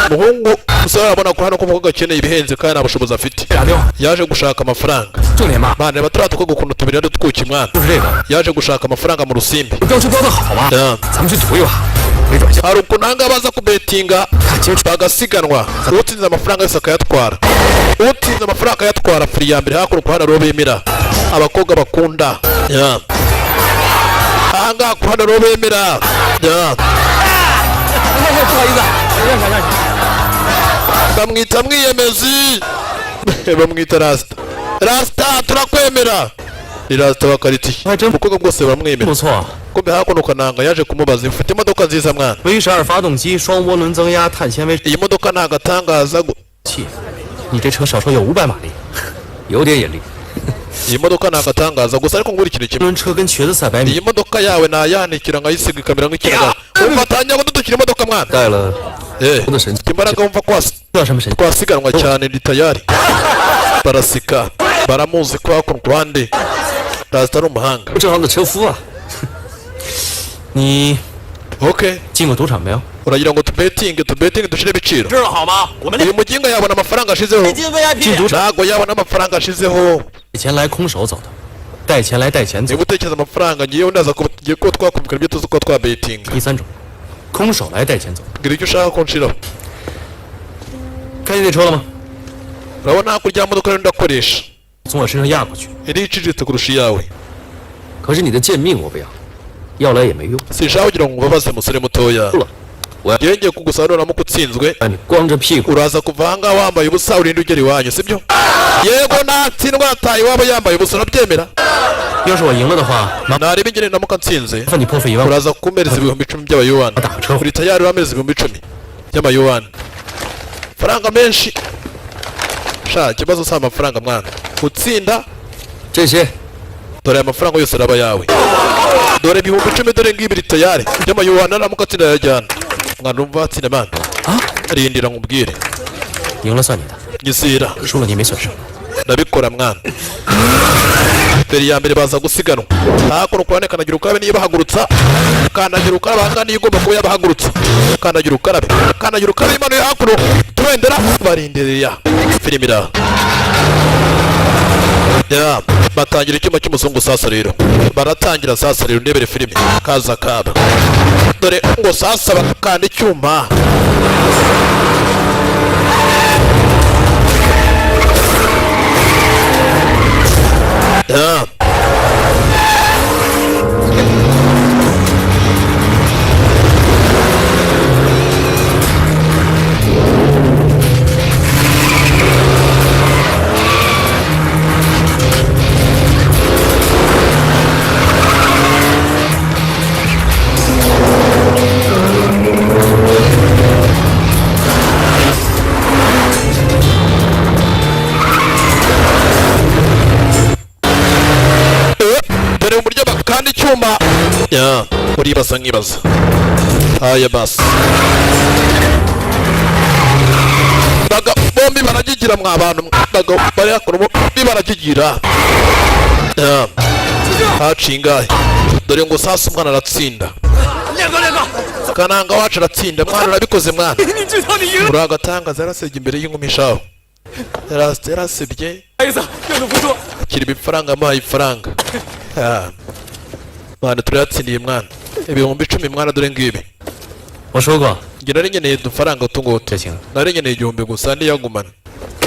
umuhungu umusore arabona ko hano ko umukobwa akeneye ibihenze kandi nta bushobozi afite. 打电话， Yaje gushaka amafaranga. 重点吧， Mana, reba turiya tukobwa ukuntu tubiri ari utwuki mwana. 就是这个， Yaje gushaka amafaranga mu rusimbi. 标车标的好吧？ Ya. 咱们去赌一把，没准 Hari ukuntu ahangaha baza kubetinga, 看今儿 bagasiganwa, utsinze amafaranga yose akayatwara, utsinze amafaranga akayatwara. Feri ya mbere, hakuno ku ruhande rero bemera abakobwa bakunda. Ya. Ahangaha ku ruhande rero bemera. Ya. 不好意思，让开让开。 Bamwita mwiyemezi, bamwita Rasita. Rasita, turakwemera. Ni rasita wa karitiye, umukobwa bwose baramwemera. 不错。 Kumbe hakuno Kananga yaje kumubaza: "Mfite imodoka nziza, mwana." V12发动机，双涡轮增压，碳纤维 Iyi modoka ni agatangaza 器，你这车少说有500马力，有点眼力。 Iyi modoka ni agatangaza gusa, ariko ngura ikintu kimwe. 轮车跟瘸子赛百米 Iyi modoka yawe nayanikira nkayisiga ikamera nk'ikiraga. Wumva atangira kududukira imodoka, mwana. 带了 Eh, 的神 imbaraga wumva ko 叫什么神？ twasiganwa cyane, ndi tayari. Barasika, baramuzi ko hakuno ku ruhande rasita ari umuhanga. 正行的车夫啊。你 Okay. 进过赌场没有？ Uragira ngo tubetinge, tubetinge, dushire ibiciro? 知道好吗？我们 Uyu muginga yabona amafaranga ashizeho? 进赌场 Ntabwo yabona amafaranga ashizeho. 带钱来空手走的，带钱来带钱走 Niba utekereza amafaranga ngiyeho, ndaza kuba tugiye kuba twakumvikana ibyo tuzi ko twabetinga. 第三种，空手来带钱走。 Mbwira icyo ushaka ko nshiraho. 看见那车了吗？ Urabona hakurya y'imodoka rero ndakoresha. 从我身上压过去。 Iri iciriritse kurusha iyawe. 可是你的贱命我不要，要来也没用。 Sinshaka kugira ngo nkubabaze, musore mutoya. 我 Ngewe ngiye kugusaba, nuramuka utsinzwe, 你光着屁股 uraza kuva ahangaha wambaye ubusa, urinde ugera iwanyu, sibyo? Yego, natsindwa ataha iwabo yambaye ubusa, urabyemera? 要是我赢了的话，麻 Nareba ingene ndamuka ntsinze, 烦你破费1万。 uraza kumpereza 10,000 by'abayuwani. Uri tayari? Urampereza 10,000 by'amayuwani, faranga menshi sha. Ikibazo si amafaranga, mwana, utsinda. 这些 Dore aya mafaranga yose araba yawe, dore 10,000, dore ngibiri tayari by'amayuwani. Naramuka atsinda yajyana, mwana. Urumva watsinda, mwana? Rindira nkubwire. 赢了算你的， Nyizira. 输了你没损失。 Ndabikora, mwana. Feri ya mbere baza gusiganwa hakuno ku ruhande. Kandagira ukarabe niyo bahagurutsa, kandagira ukarabe ahangaha niyo igomba kuba yabahagurutsa. Kandagira ukarabe, kandagira ukarabe imanuye hakuno tubendera barindiriya filimi iraha ya. Batangira icyuma cy'umuzungu sasa rero, baratangira sasa rero. Ndebere filimi kaza kaba, dore ngo sasa bakanda icyuma. Ya. Dore uburyo bakanda icyuma ya, uribaza nkibaza. Haya basi, baga bombi baragigira mwa bantu mwe. Bagabo bari hakuno bombi baragigira ya. Haciye ingahe? Dore ngo sasa umwana aratsinda. Kananga wacu aratsinda, mwana. Urabikoze, mwana, uri agatangaza. Yarasebye imbere y'inkumi shaho. Yarasebye. Akira ibifaranga, amuhaye ifaranga. Ah. Mwana, turayatsindiye, mwana, 10,000, mwana, dore ngibi. 我说过， Njye nari nkeneye udufaranga utu ngutu. 这行。 Nari nkeneye 1,000 gusa, niyagumana.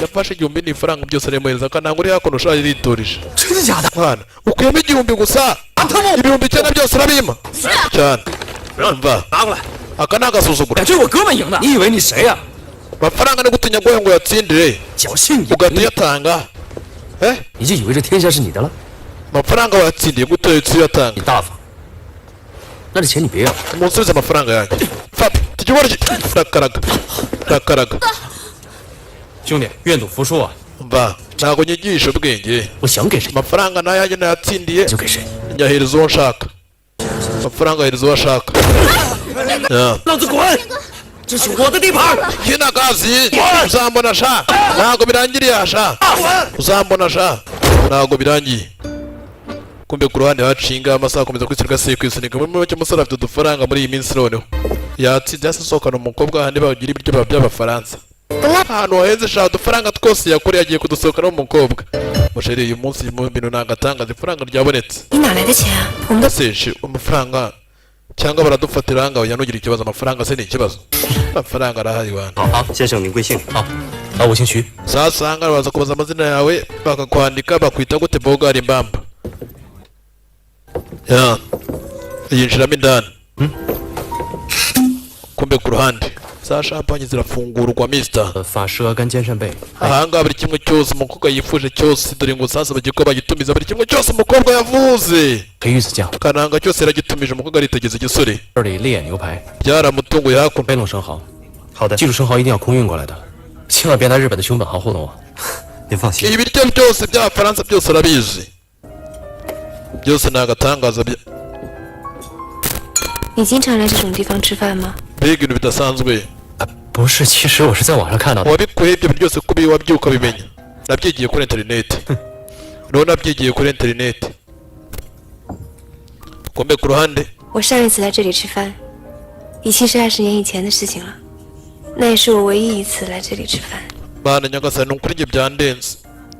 Yafashe 1,000 n'ifaranga byose aramuhereza. Kananga uri hakuno ushaje yiturije. 真的假的？ Mwana, ukuyemo 1,000 gusa, 9,000 byose urabima cyane. Umva, 拿过来。 aka ni agasuzuguro. 这是我哥们赢的。你以为你谁呀、 Amafaranga ni gutinya ngo uyatsindire 侥幸赢 ugahita uyatanga, eh? 你就以为这天下是你的了？ Amafaranga wayatsindiye gute uhita uyatanga? 你大方。那这钱你别要。 Munsubize amafaranga yanjye. Fata ikigoryi, rakaraga rakaraga. 兄弟，愿赌服输啊！ Mva, ntabwo nyigisha ubwenge. 我想给谁 Amafaranga nayanjye, nayatsindiye, 就给谁。 nyahereza uwo nshaka. Amafaranga ahereza uwo ashaka. Ya. 老子滚！这是我的地盘！ Kina gazi, uzambona sha, ntabwo birangiriye aha sha, uzambona sha, ntabwo birangiye. Kumbe ku ruhande hacinga amasaha akomeza kwisunika, se kwisunika. Muri make umusore afite udufaranga muri iyi minsi, noneho yatsinze, yasohokana umukobwa ahandi bagira ibiryo by'abafaransa, ahantu hahenze sha. Udufaranga twose yakoreye agiye kudusohokana n'umukobwa. Musheri, uyu munsi mu bintu nagatangaza, ifaranga ryabonetse. 你哪来的钱啊？我们都 Se amafaranga cyangwa baradufatira ahangaha? Ntugire ikibazo, amafaranga se ni ikibazo? Amafaranga arahari wana. 好好，先生您贵姓？ 好，啊，我姓徐， Sasa ahangaha baza kubaza amazina yawe, bakakwandika, bakwita gute? Bogari mbamba ya, yinjiramo indani. Kumbe ku ruhande Za champagne zirafungurwa, mister. 法式鹅肝煎扇贝， Ahangaha buri kimwe cyose umukobwa yifuje cyose, dore ngo sasa bagiye kuba bagitumiza buri kimwe cyose umukobwa yavuze. 黑鱼子酱， Kananga cyose yaragitumije. Umukobwa aritegeza igisore. 这里烈眼牛排， Byaramutunguye hakuno. 飞龙生蚝。好的，记住生蚝一定要空运过来的，千万别拿日本的熊本蚝糊弄我。 您放心。 Ibiryo byose by'Abafaransa byose arabizi, byose ni agatangaza 你经常来这种地方吃饭吗？ Mbega ibintu bidasanzwe! 啊，不是，其实我是在网上看到的。 Wabikuye ibyo bintu byose kubi wabyuka ubimenya? Nabyigiye kuri interineti noneho, nabyigiye kuri interineti. Kombe ku ruhande. 我上一次来这里吃饭，已经是20年以前的事情了。那也是我唯一一次来这里吃饭， Bana nyagasani, ni ukuri njye byandenze.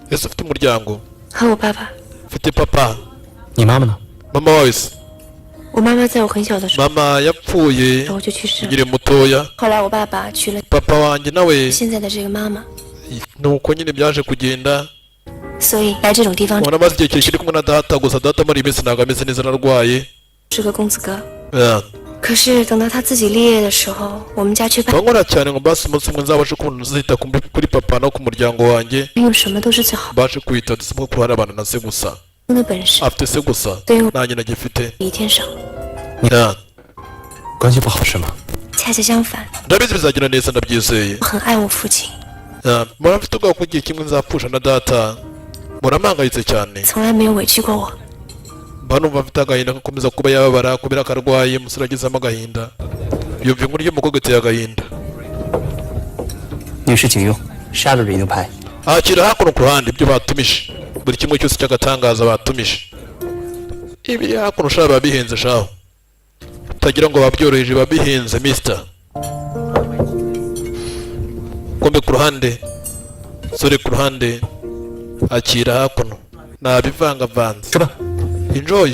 Ese ufite umuryango? 和我爸爸。 Mfite papa. 你妈妈呢？ Mama wawe se? 我妈妈在我很小的时候 Mama yapfuye 就去世了。 nkiri mutoya. 后来我爸爸娶了 Papa wanjye nawe 现在的这个妈妈， nuko nyine byaje kugenda. 所以来这种地方 Ubona amaze igihe kirekire kumwe na data, gusa data muri iyi minsi ntabwo ameze neza, ararwaye. 是个公子哥。 Yeah. 可是等到他自己立业的时候，我们家却 Mba nkora cyane ngo mbase umunsi umwe nzabashe kubona uzita kuri papa no ku muryango wanjye. 用什么都是最好 Mbashe kwita ndetse ko hari abana na se gusa. 的本事， Afite se gusa, nta nyina agifite. 比天少。 Yeah. 关系不好是吗？ 恰恰相反， Ndabizi bizagenda neza, ndabyizeye. 我很爱我父亲， Yeah. Mpora mfite ubwoba ko igihe kimwe nzapfusha na data, muramangayitse cyane. 从来没有委屈过我。 Mba numva mfite agahinda ko akomeza kuba yababara kubera ko arwaye. Umusore agizemo agahinda, yumva inkuru y'umukobwa iteye agahinda. 女士请用沙鲁里牛排。 Akira hakuno ku ruhande ibyo batumije, buri kimwe cyose cy'agatangaza batumije. Ibiri hakuno shaho biba bihenze shaho, utagira ngo babyoroheje, biba bihenze, mister. Kombe ku ruhande, sore ku ruhande akira hakuno nabivangavanze. 吃吧。 Enjoy,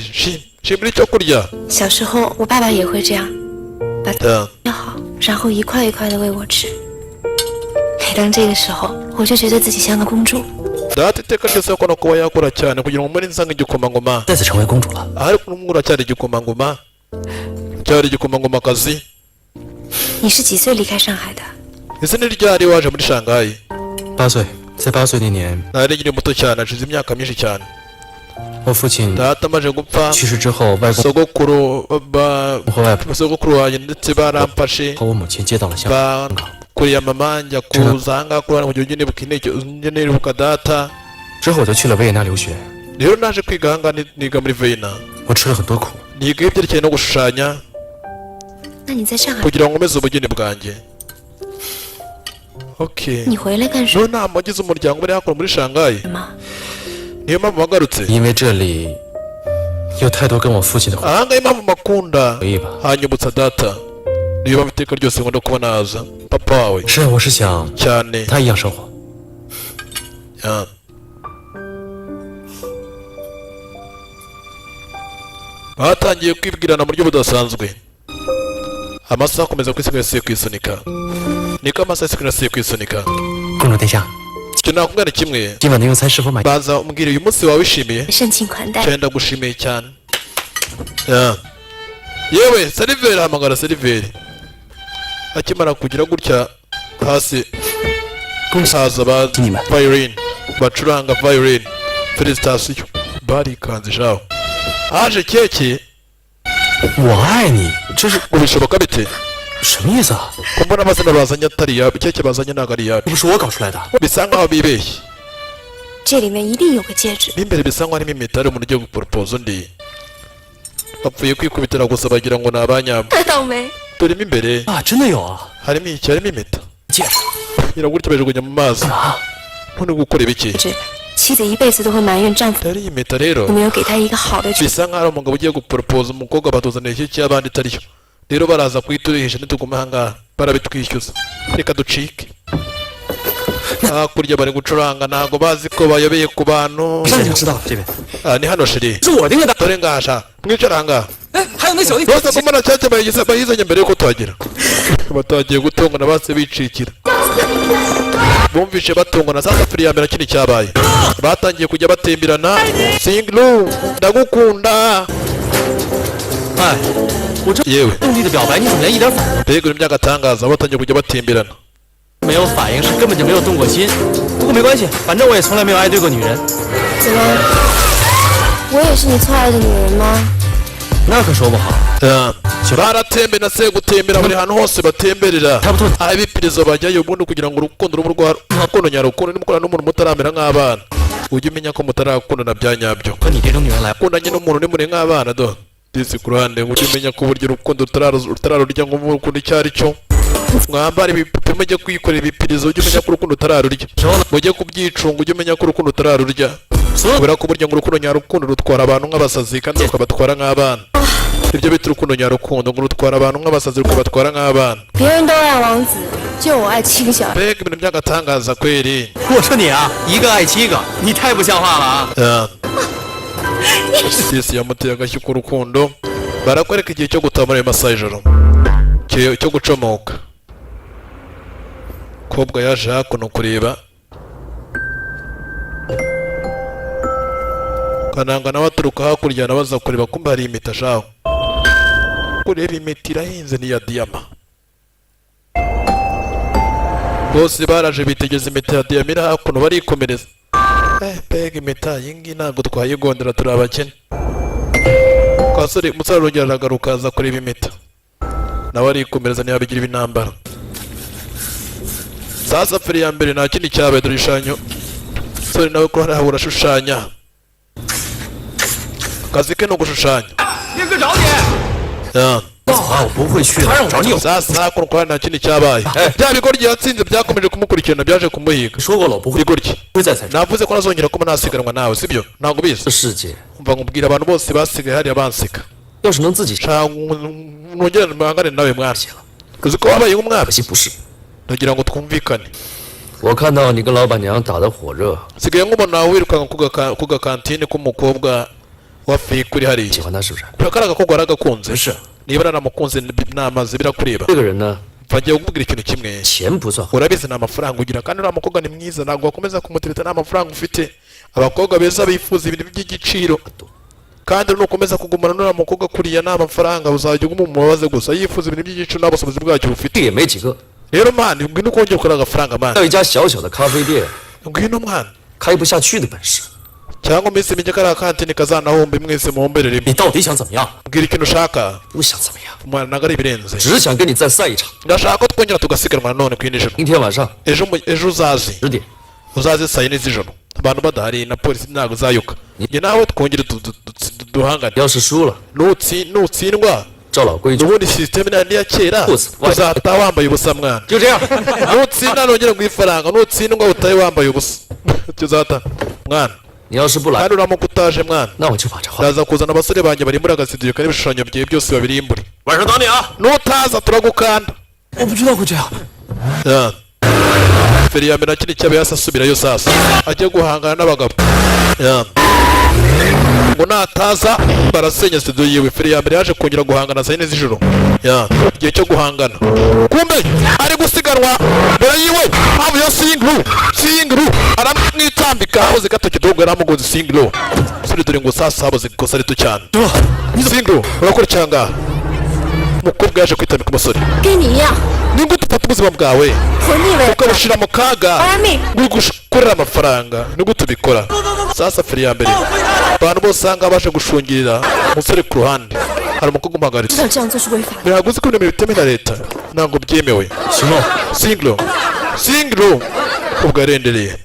shimira icyo kurya. 小时候，我爸爸也会这样，把 Yeah. 切好，然后一块一块的喂我吃。每当这个时候，我就觉得自己像个公主。 Data iteka ryose akora kuba yakora cyane kugira ngo muri nsange igikomangoma. 再次成为公主了。 Ariko n'umwe uracyari igikomangoma, cyari igikomangomakazi. 你是几岁离开上海的？ Ese ni ryari waje muri Shanghai? 八岁，在八岁那年， Nari nkiri muto cyane, hashize imyaka myinshi cyane. 我父亲 Data amaze gupfa, 去世之后，外公 sogokuru ba 和外婆 sogokuru wanjye ndetse baramfashe, 和我母亲接到了香港。 bakuriye mama, njya kuza ahangaha kurara kugira ngo nibuka intege, njye nibuka data. 之后我就去了维也纳留学， Rero naje kwiga ahangaha, niga muri Vienna. 我吃了很多苦。 Niga ibyerekeye no gushushanya 那你在上海， kugira ngo nkomeze ubugeni bwanjye. Okay. 你回来干什 Rero nta wagize umuryango bari hakuno muri Shanghai, 么？ niyo mpamvu wagarutse? 因为这里有太多跟我父亲的回 Ahangaha impamvu makunda, 忆吧。 hanyibutsa data, niyo mpamvu iteka ryose nkunda kuba naza. Papa wawe? 是，我是想 Cyane. 他一样生活。 Ya. Batangiye kwibwirana mu buryo budasanzwe. Amasaha akomeza kwisigaye kwisunika, niko amasaha asigaye kwisunika. 公主殿下， Icyo nakubwira ni kimwe. 今晚的用餐是否满意？ Baza umbwire, uyu munsi wawe wishimiye? 盛情款待。 Cyane, ndagushimiye cyane. Ya. Yewe seriveri, hamagara seriveri. Akimara kugira gutya hasi haza ba Inyuma. violin, bacuranga violin. Félicitations, barikanze shaho, haje keke. 我爱你，这是 Ngo bishoboka bite? 什么意思啊？ Ko mbona amazina bazanye atari iyacu, keke bazanye ntabwo ari iyacu. 这不是我搞出来的。 Bisa nkaho bibeshye. 这里面一定有个戒指。 Mo imbere bisa nkaho harimo impeta, hari umuntu ugiye guporopoza undi. Bapfuye kwikubitira gusa bagira ngo ni abanyabo. 看到没？ Turimo imbere 啊，真的有啊！ harimo iki? Harimo impeta. 戒指 Iragutya bajugunya mu mazi. None gukora ibiki? 指妻子一辈子都会埋怨丈夫 Rero iyi mpeta rero 没有给她一个好的 bisa nkaho ari umugabo ugiye guporopoza umukobwa, batuzaniye iki cy'abandi itariyo. Rero baraza kuhiturisha, nituguma ahangaha barabitwishyuza, reka ducike. Hakurya bari gucuranga, ntabwo bazi ko bayobeye ku bantu. 上就知道了，这边 Ah, ni hano chérie. 是我定的。 Dore ngasha mwicara ahangaha. 哎，还有那小弟， Bose kumana cyake bayigize bayizanye mbere yuko tuhagera, batangiye gutongana, base bicikira, bumvishe batongana. Sasa feri ya mbere kini cyabaye, batangiye kujya batemberana. Singlu, ndagukunda. 哎，我这 Yewe. 用力的表白，你怎么连一点反 Mbega ibintu by'agatangaza, batangiye kujya batemberana. 应没有反应？是根本就没有动过心。不过没关系，反正我也从来没有爱对过女人。 怎么？我也是你错爱的女人吗？ 那可说不好。 Baratembe na se gutembera buri hantu hose batemberera, aho ibipirizo bajyayo. Ubundi kugira ngo urukundo rube urwa rukundo nyarukundo, nimukorana n'umuntu mutaramera nk'abana, ujye umenya ko mutarakundana bya nyabyo. 和你这种女人来， Ukundanye n'umuntu nimuri nk'abana do disi ku ruhande, ngo ujye umenya ko uburyo urukundo utararurya, ngo urukundo icyo ari cyo. Mwambare ibipupe, mujye kwikorera ibipirizo, ujye umenya ko urukundo utararurya. Mujye kubyicunga, ujye umenya ko urukundo utararurya, kubera ko burya ngo urukundo nyarukundo rutwara abantu nk'abasazi kandi rukabatwara nk'abana. Ibyo bita urukundo nyarukundo, ngo rutwara abantu nk'abasazi, rukabatwara nk'abana. 别人都爱王子，就我爱七个小孩。 Mbega ibintu by'agatangaza kweri! 我说你啊，一个爱七个，你太不像话了啊！ Disi yamuteye agashyi k'urukundo. Barakwereka igihe cyo gutaha muri ayo masaha y'ijoro, cyo gucomoka. Kobwa yaje hakuno kureba Kananga, nawe aturuka hakurya, nawe aza kureba. Kumbe hari impeta shaho. Kureba impeta irahenze, ni iya diyama. Bose baraje bitegeza impeta ya diyama iri hakuno, barikomereza. Mbega impeta iyi ngiyi, ntabwo twayigondera, turi abakene. Kasore umusore arongera aragaruka, aza kureba impeta, nawe arikomereza, ntiyabigira ibintambara. Sasa feri ya mbere nta kindi cyabaye. Dore igishushanyo, umusore nawe ko hariya urashushanya, akazi ke ni ugushushanya. 亮哥找你。 Ya. 啊，我不会去的，找你有。 Sasa hakuno kwa nta kindi cyabaye, bya bigoryi yatsinze byakomeje kumukurikirana, byaje kumuhiga. 说过了，我不会 Bigoryi, 会再参加 navuze ko ntazongera kuba nasiganwa nawe, sibyo? Ntabwo ubizi. 世界。 Umva nkubwira, abantu bose basigaye hariya banseka. 要是能自己， Shaka nongere mpangane nawe mwana, uzi ko wabaye nk'umwami. 可惜不是。 Ndagira ngo twumvikane. 我看到你跟老板娘打得火热， Nsigaye nkubona wirukanka ku gakantine k'umukobwa wa fike uri hariya. 喜欢她是不是？ Kariya gakobwa waragakunze. 是。 Niba naramukunze namaze birakureba? 这个人呢， Bagiye kukubwira ikintu kimwe. 钱不算， Urabizi nta mafaranga ugira, kandi uriya mukobwa ni mwiza, ntabwo wakomeza kumutereta nta mafaranga ufite. Abakobwa beza bifuza ibintu by'igiciro, kandi nukomeza kugumana n'uriya mukobwa kuriya nta mafaranga, uzajya uguma umubaze gusa, yifuza ibintu by'igiciro nta bushobozi bwacyo bufite. 这也没几个。 Rero man, ngwino ukongera ukora agafaranga man. 要一家小小的咖啡店 Ngwino mwana. 开不下去的本事， Cyangwa minsi mike kariya kantine kazanahombe, mwese muhombere rimwe. 你到底想怎么样？ Mbwira ikintu ushaka. 不想怎么样， Mwana, ntabwo ari ibirenze. 只想跟你再赛一场。 Ndashaka ko twongera tugasiganwa nanone ku yindi joro. 明天晚上 Ejo ejo uzaze. 10点， Uzaze saa 4 z'ijoro, abantu badahari na polisi ntabwo uzayuka, njye nawe twongere duhangane. 要是输了， Nutsindwa, 照老规矩， ubundi sisiteme nandi ya kera, Ubusa. uzataha wambaye ubusa mwana. 就这样。 Nutsinda nongere nguhe ifaranga, nutsindwa utahe wambaye ubusa. Tuzata mwana. 你要是不来， Kandi uramuka utaje mwana, 那我就把这话。 ndaza kuzana abasore banjye barimbura agasitidiyo karimo ibishushanyo byawe byose, babirimbure. 晚上等你啊！ Nutaza turagukanda. 我不知道会这样。 Ya. Feri ya mbere na kindi cyabaye, yahise asubirayo sasa ajya guhangana n'abagabo. Ya. Ngo nataza barasenya studio yiwe. Feri ya mbere yaje kongera guhangana saa 4 z'ijoro. Ya. Igihe cyo guhangana, kumbe ari gusiganwa mbere yiwe havuye Singlu. Singlu aramwitambika, habuze gato kidogo yaramugonze Singlu. Sore dore ngo sasa habuze ikosa rito cyane. Singlu, urakora cyanga? Umukobwa yaje kwitambika umusore. 跟你一样， Ni gute ufata ubuzima bwawe 活腻了。 ukabushyira mu kaga Arami. uri gukorera amafaranga? Ni gute ubikora? Sasa feri ya mbere, abantu bose usanga baje gushungirira umusore ku ruhande, hari umukobwa umuhagaritse. 知道这样做是违法的。 Ntabwo uzi ko ibintu bitemewe na leta? Ntabwo byemewe. 行了， Singlo, Singlo, ubwo yarendereye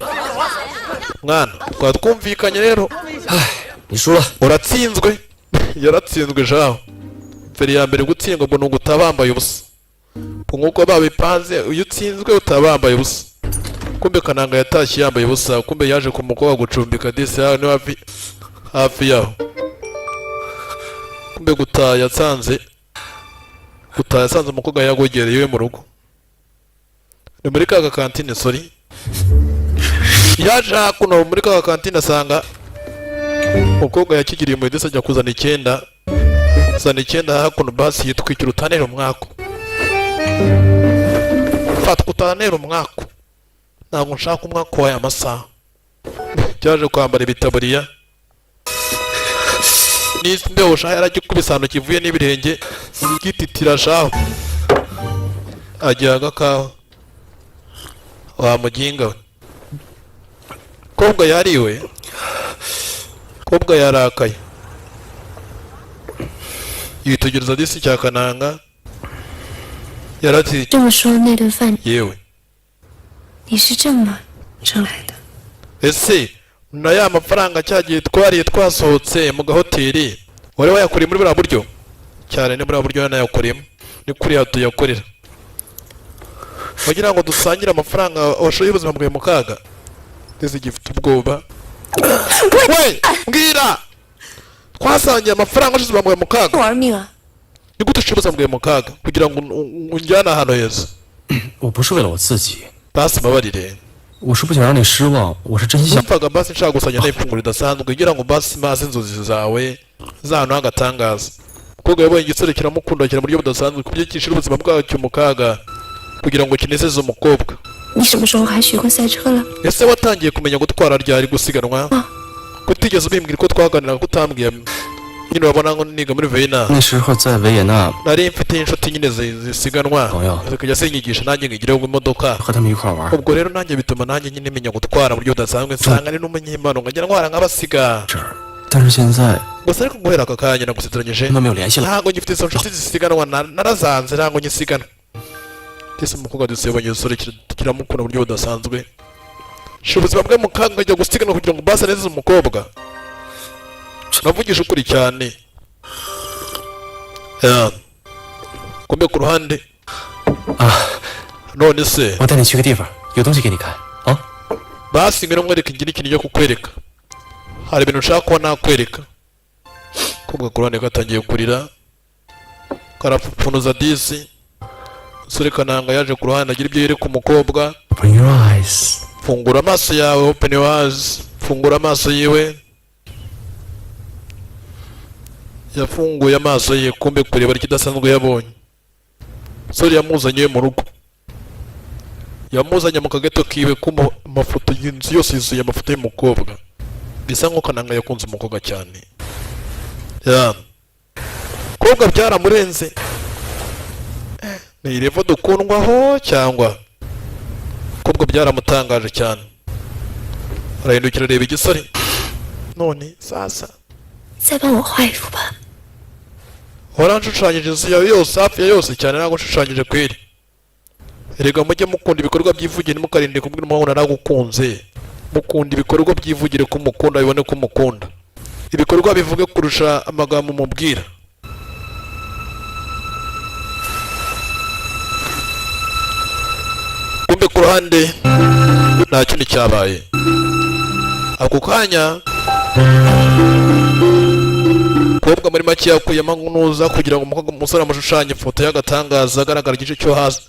mwana, twaba twumvikanye rero. 你输了。 Uratsinzwe. Yaratsinzwe jaho feri ya mbere. Gutsindwa ngo ni ugutaha bambaye ubusa, nk'uko babipanze, iyo utsinzwe utaba wambaye ubusa. Kumbe Kananga yatashye yambaye ubusa. Kumbe yaje ku mukobwa gucumbika disi hano hafi hafi yaho. Kumbe gutaha yasanze, gutaha yasanze umukobwa yagogereye iwe mu rugo, ni muri ka gakantine. Sorry, yaje hakuno muri ka gakantine asanga umukobwa yakigiriye mu idisi, ajya kuzana icyenda, zana icyenda hakuno, basi yitwikira utanera umwaku. Fatwa utanera umwaku, ntabwo nshaka umwaku w'aya masaha. Byaje kwambara ibitaburiya. N'imbeho shaho yaragikubise ahantu kivuye n'ibirenge gititira shaho, agira agakawa. Wa muginga we, kobwa yariwe, kobwa yarakaye, yitegereza disi cya kananga yarati. 这么说，那顿饭 Yewe. 你是这么挣来的？ Ese na ya mafaranga cya gihe twariye twasohotse mu gahoteli wari wayakuriye muri buriya buryo? Cyane, ni buriya buryo yanayakoreyemo, ni kuriya tuyakorera wagira ngo dusangire amafaranga washoye ubuzima bwawe mu kaga. Ndetse gifite ubwoba we. Mbwira, twasangiye amafaranga washize ubuzima bwawe mu kaga? 玩命啊！ Ni gute ushyira ubuzima bwawe mu kaga kugira ngo unjyane ahantu heza? 我不是为了我自己， Basi mbabarire. 我是不想让你失望，我是真心想。 Numvaga basi nshaka gusangira nawe ifunguro ridasanzwe kugira ngo basi maze inzozi zawe z'ahantu h'agatangaza. Umukobwa yabonye igisore kiramukunda cyane mu buryo budasanzwe, ku buryo kishyira ubuzima bwacyo mu kaga kugira ngo kinezeze umukobwa. 你什么时候还学过赛车了？ Ese watangiye kumenya gutwara ryari, gusiganwa? Kutigeze ubimbwira ko twaganiraga, kutambwiye nyine? Urabona ngo niga muri Veyina. 那时候在维也纳 Nari mfite inshuti nyine zisiganwa, Oya. zikajya zinyigisha nanjye nkigireho imodoka. 和他们一块玩， Ubwo rero nanjye bituma nanjye nyine menya gutwara mu buryo budasanzwe, nsanga ari n'umunyempano nkajya ntwara nk'abasiga. 这儿。但是现在 Gusa ariko guhera aka kanya nagusezeranyije 他们没有联系了。 ntabwo ngifite izo nshuti zisiganwa, narazanze, ntabwo ngisigana. Ndetse umukobwa dusebanye igisore kiramukunda mu buryo budasanzwe, shira ubuzima bwe mu kaga nkajya gusiganwa kugira ngo base neza umukobwa. Navugisha ukuri cyane. Ya. Kumbe ku ruhande none se 我带你去个地方，有东西给你看啊。 Basi ngwino nkwereke, ngira ikintu cyo kukwereka, hari ibintu nshaka kuba nakwereka. Kobwa ku ruhande gatangiye kurira, karapfupfunuza disi. Umusore kananga yaje ku ruhande agira ibyo yereka umukobwa. Open your eyes。 Fungura amaso yawe, open your eyes. Fungura amaso yiwe, yafunguye amaso ye, kumbe kureba ikidasanzwe yabonye. Umusore yamuzanye iwe mu rugo, yamuzanye mu kageto kiwe, kumbe amafoto y'inzu yose yuzuye amafoto y'umukobwa. Bisa nkuko kananga yakunze umukobwa cyane. Ya kobwa byaramurenze. Ni irevo dukundwaho cyangwa kobwa byaramutangaje cyane, arahindukira areba igisore. None sasa 再帮我画一幅吧。 Waranshushanyije inzu yawe yose, hafi ya yose cyane, ntabwo nshushanyije kweri. Erega mujye mukunda ibikorwa byivugire, ntimukarinde kubwira umuhungu naragukunze. Mukunda ibikorwa byivugire ko umukunda, bibone ko umukunda, ibikorwa bivuge kurusha amagambo mubwira. Kumbe ku ruhande nta kindi cyabaye ako kanya. Umukobwa muri make yakuyemo ntuza kugira ngo umukobwa umusore amushushanye ifoto y'agatangaza agaragara igice cyo hasi,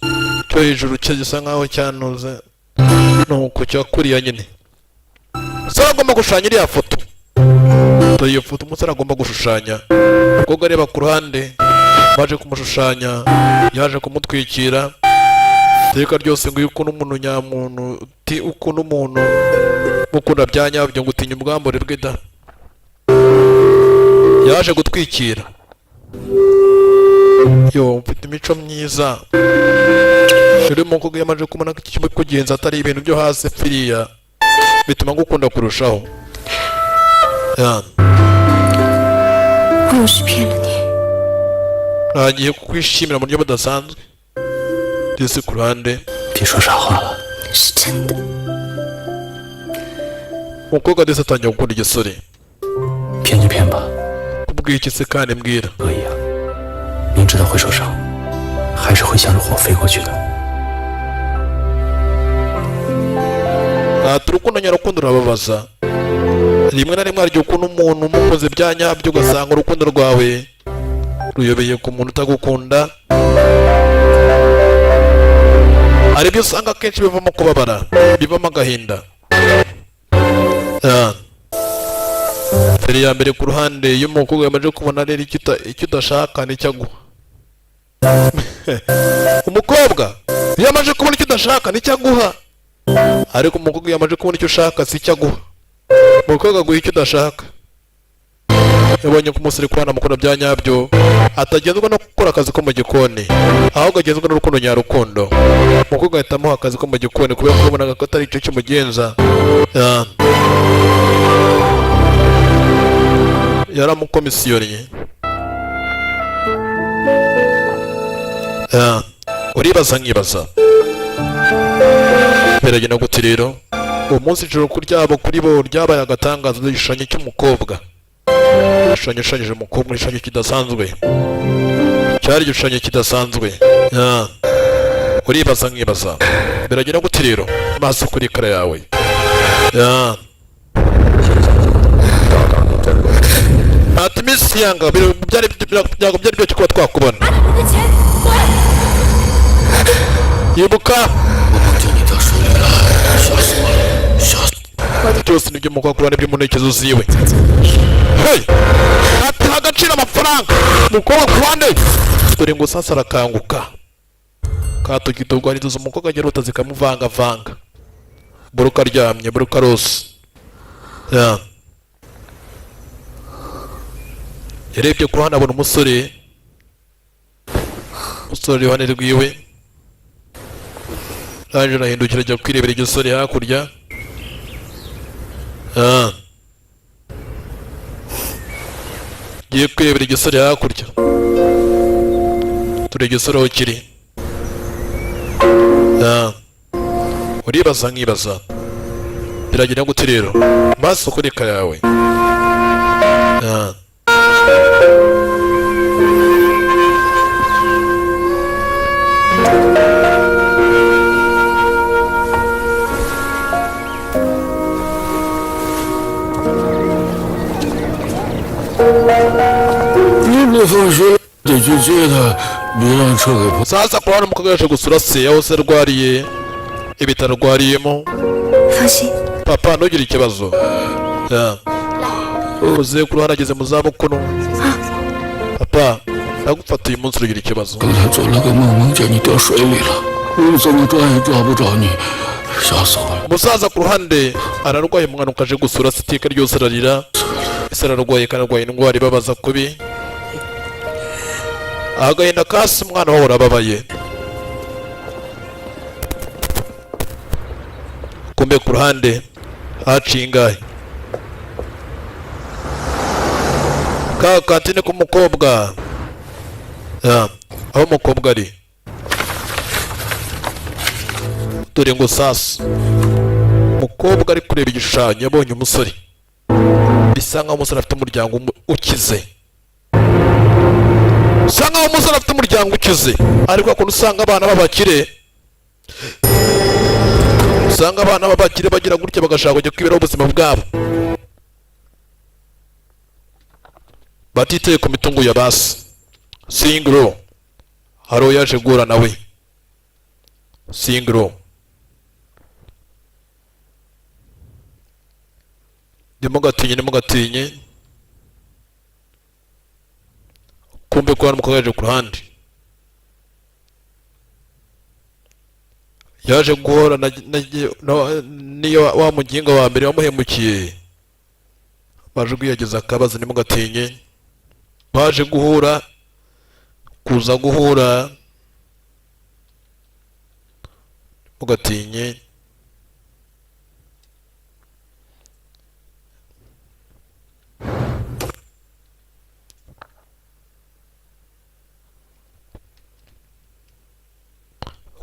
cyo hejuru cye gisa nkaho cyanuze, nuko cyakuriya nyine umusore agomba gushushanya iriya foto. Dore iyo foto umusore agomba gushushanya. Umukobwa areba ku ruhande, baje kumushushanya, yaje kumutwikira iteka ryose ngo iyo ukunda umuntu nyamuntu, uti ukunda umuntu mukunda bya nyabyo, ngo utinya ubwambure bwe da. Yaje gutwikira. Yo, mfite imico myiza rero. Umukobwa yamaze kubona ko iki cyumba kugenza atari ibintu byo hasi firiya, bituma ngukunda kurushaho. Ya. 我有时骗了你， Ntagiye kukwishimira mu buryo budasanzwe ndetse ku ruhande 别说傻话了， 是真的。 Umukobwa ndetse atangira gukunda igisore. 骗就骗吧， Kubw'iki se kandi? Mbwira. 可以啊。明知道会受伤，还是会向着火飞过去的。 Ati urukundo nyarukundo rurababaza rimwe na rimwe. Hari igihe ukunda umuntu umukoze bya nyabyo, ugasanga urukundo rwawe ruyobeye ku muntu utagukunda. Hari ibyo usanga akenshi bivamo kubabara, bivamo agahinda. Ah. Feri ya mbere ku ruhande iyo umukobwa yamaze kubona rero icyo udashaka nicyo aguha. Umukobwa iyo amaze kubona icyo udashaka nicyo aguha, ariko umukobwa iyo amaze kubona icyo ushaka si icyo aguha. Umukobwa aguha icyo udashaka. Yabonye ko umusore kubana mukunda bya nyabyo atagenzwa no gukora akazi ko mu gikoni, ahubwo agenzwa n'urukundo nyarukundo. Umukobwa ahita amuha akazi ko mu gikoni kubera ko yabonaga ko atari icyo kimugenza. Ya. Yaramukomisiyoniye. Ya. Uribaza nkibaza, biragenda gute rero? Uwo munsi ijoro kuryabo kuri bo ryabaye agatangaza. Igishushanyo cy'umukobwa, igishushanyo gishushanyije umukobwa, igishushanyo kidasanzwe, cyari igishushanyo kidasanzwe. Ya. Uribaza nkibaza, biragenda gute rero? Maso kuri ekara yawe. Ya. Ati Miss Yanga, byari ntabwo byari byoroshye kuba twakubona. 你的钱滚！ Yibuka 我梦见你掉水里了，吓死我了，吓死！ byose nibyo umukobwa akora, nibyo mu ntekerezo ziwe. Hey! Ati agaciro amafaranga. Umukobwa ku ruhande, dore ngo sasa arakanguka katugidogwa inzozi. Umukobwa agira zikamuvangavanga, buruka aryamye, buruka arose. Ya. Yarebye ku ruhande abona umusore, umusore uri iruhande rwiwe. Arangije arahindukira ajya kwirebera igisore hakurya. Ah. Ngiye kwirebera igisore hakurya, turi igisore aho kiri. Ah. Uribaza nkibaza, biragira gute rero? Maso kuri ekara yawe. Ah. 你那放学得去接他，别让车给碰。 Sasa ku ruhande umukobwa yaje gusura se aho se arwariye, ibitaro arwariyemo. 放心， Papa, ntugire ikibazo. Ya. Uze ku ruhande ageze mu zabukuru. Papa, ndagufata uyu munsi, urugira ikibazo. 刚才做了个梦，梦见你掉水里了，我怎么抓也抓不着你，吓死我了！ Umusaza ku ruhande ararwaye, umwana ukaje gusura se iteka ryose ararira. Ese ararwaye kandi arwaye indwara ibabaza kubi, agahinda kasi umwana wawe arababaye. Kumbe ku ruhande haciye ingahe ka kantine k'umukobwa. Ya, aho umukobwa ari, dore ngo sasa umukobwa ari kureba igishushanyo, yabonye umusore, bisa nkaho umusore afite umuryango ukize, bisa nkaho umusore afite umuryango ukize. Ariko ukuntu usanga abana b'abakire, usanga abana b'abakire bagira gutya bagashaka kujya kwiberaho ubuzima bwabo batitaye ku mitungo ya basi. Singro hari uwo yaje guhura nawe. Singro, ntimugatinye, ntimugatinye. Kumbe ko hano umukobwa yaje ku ruhande, yaje guhura niyo wa muginga wa mbere wamuhemukiye, baje kwiyageza akabazo. Ntimugatinye, baje guhura, kuza guhura, ntimugatinye.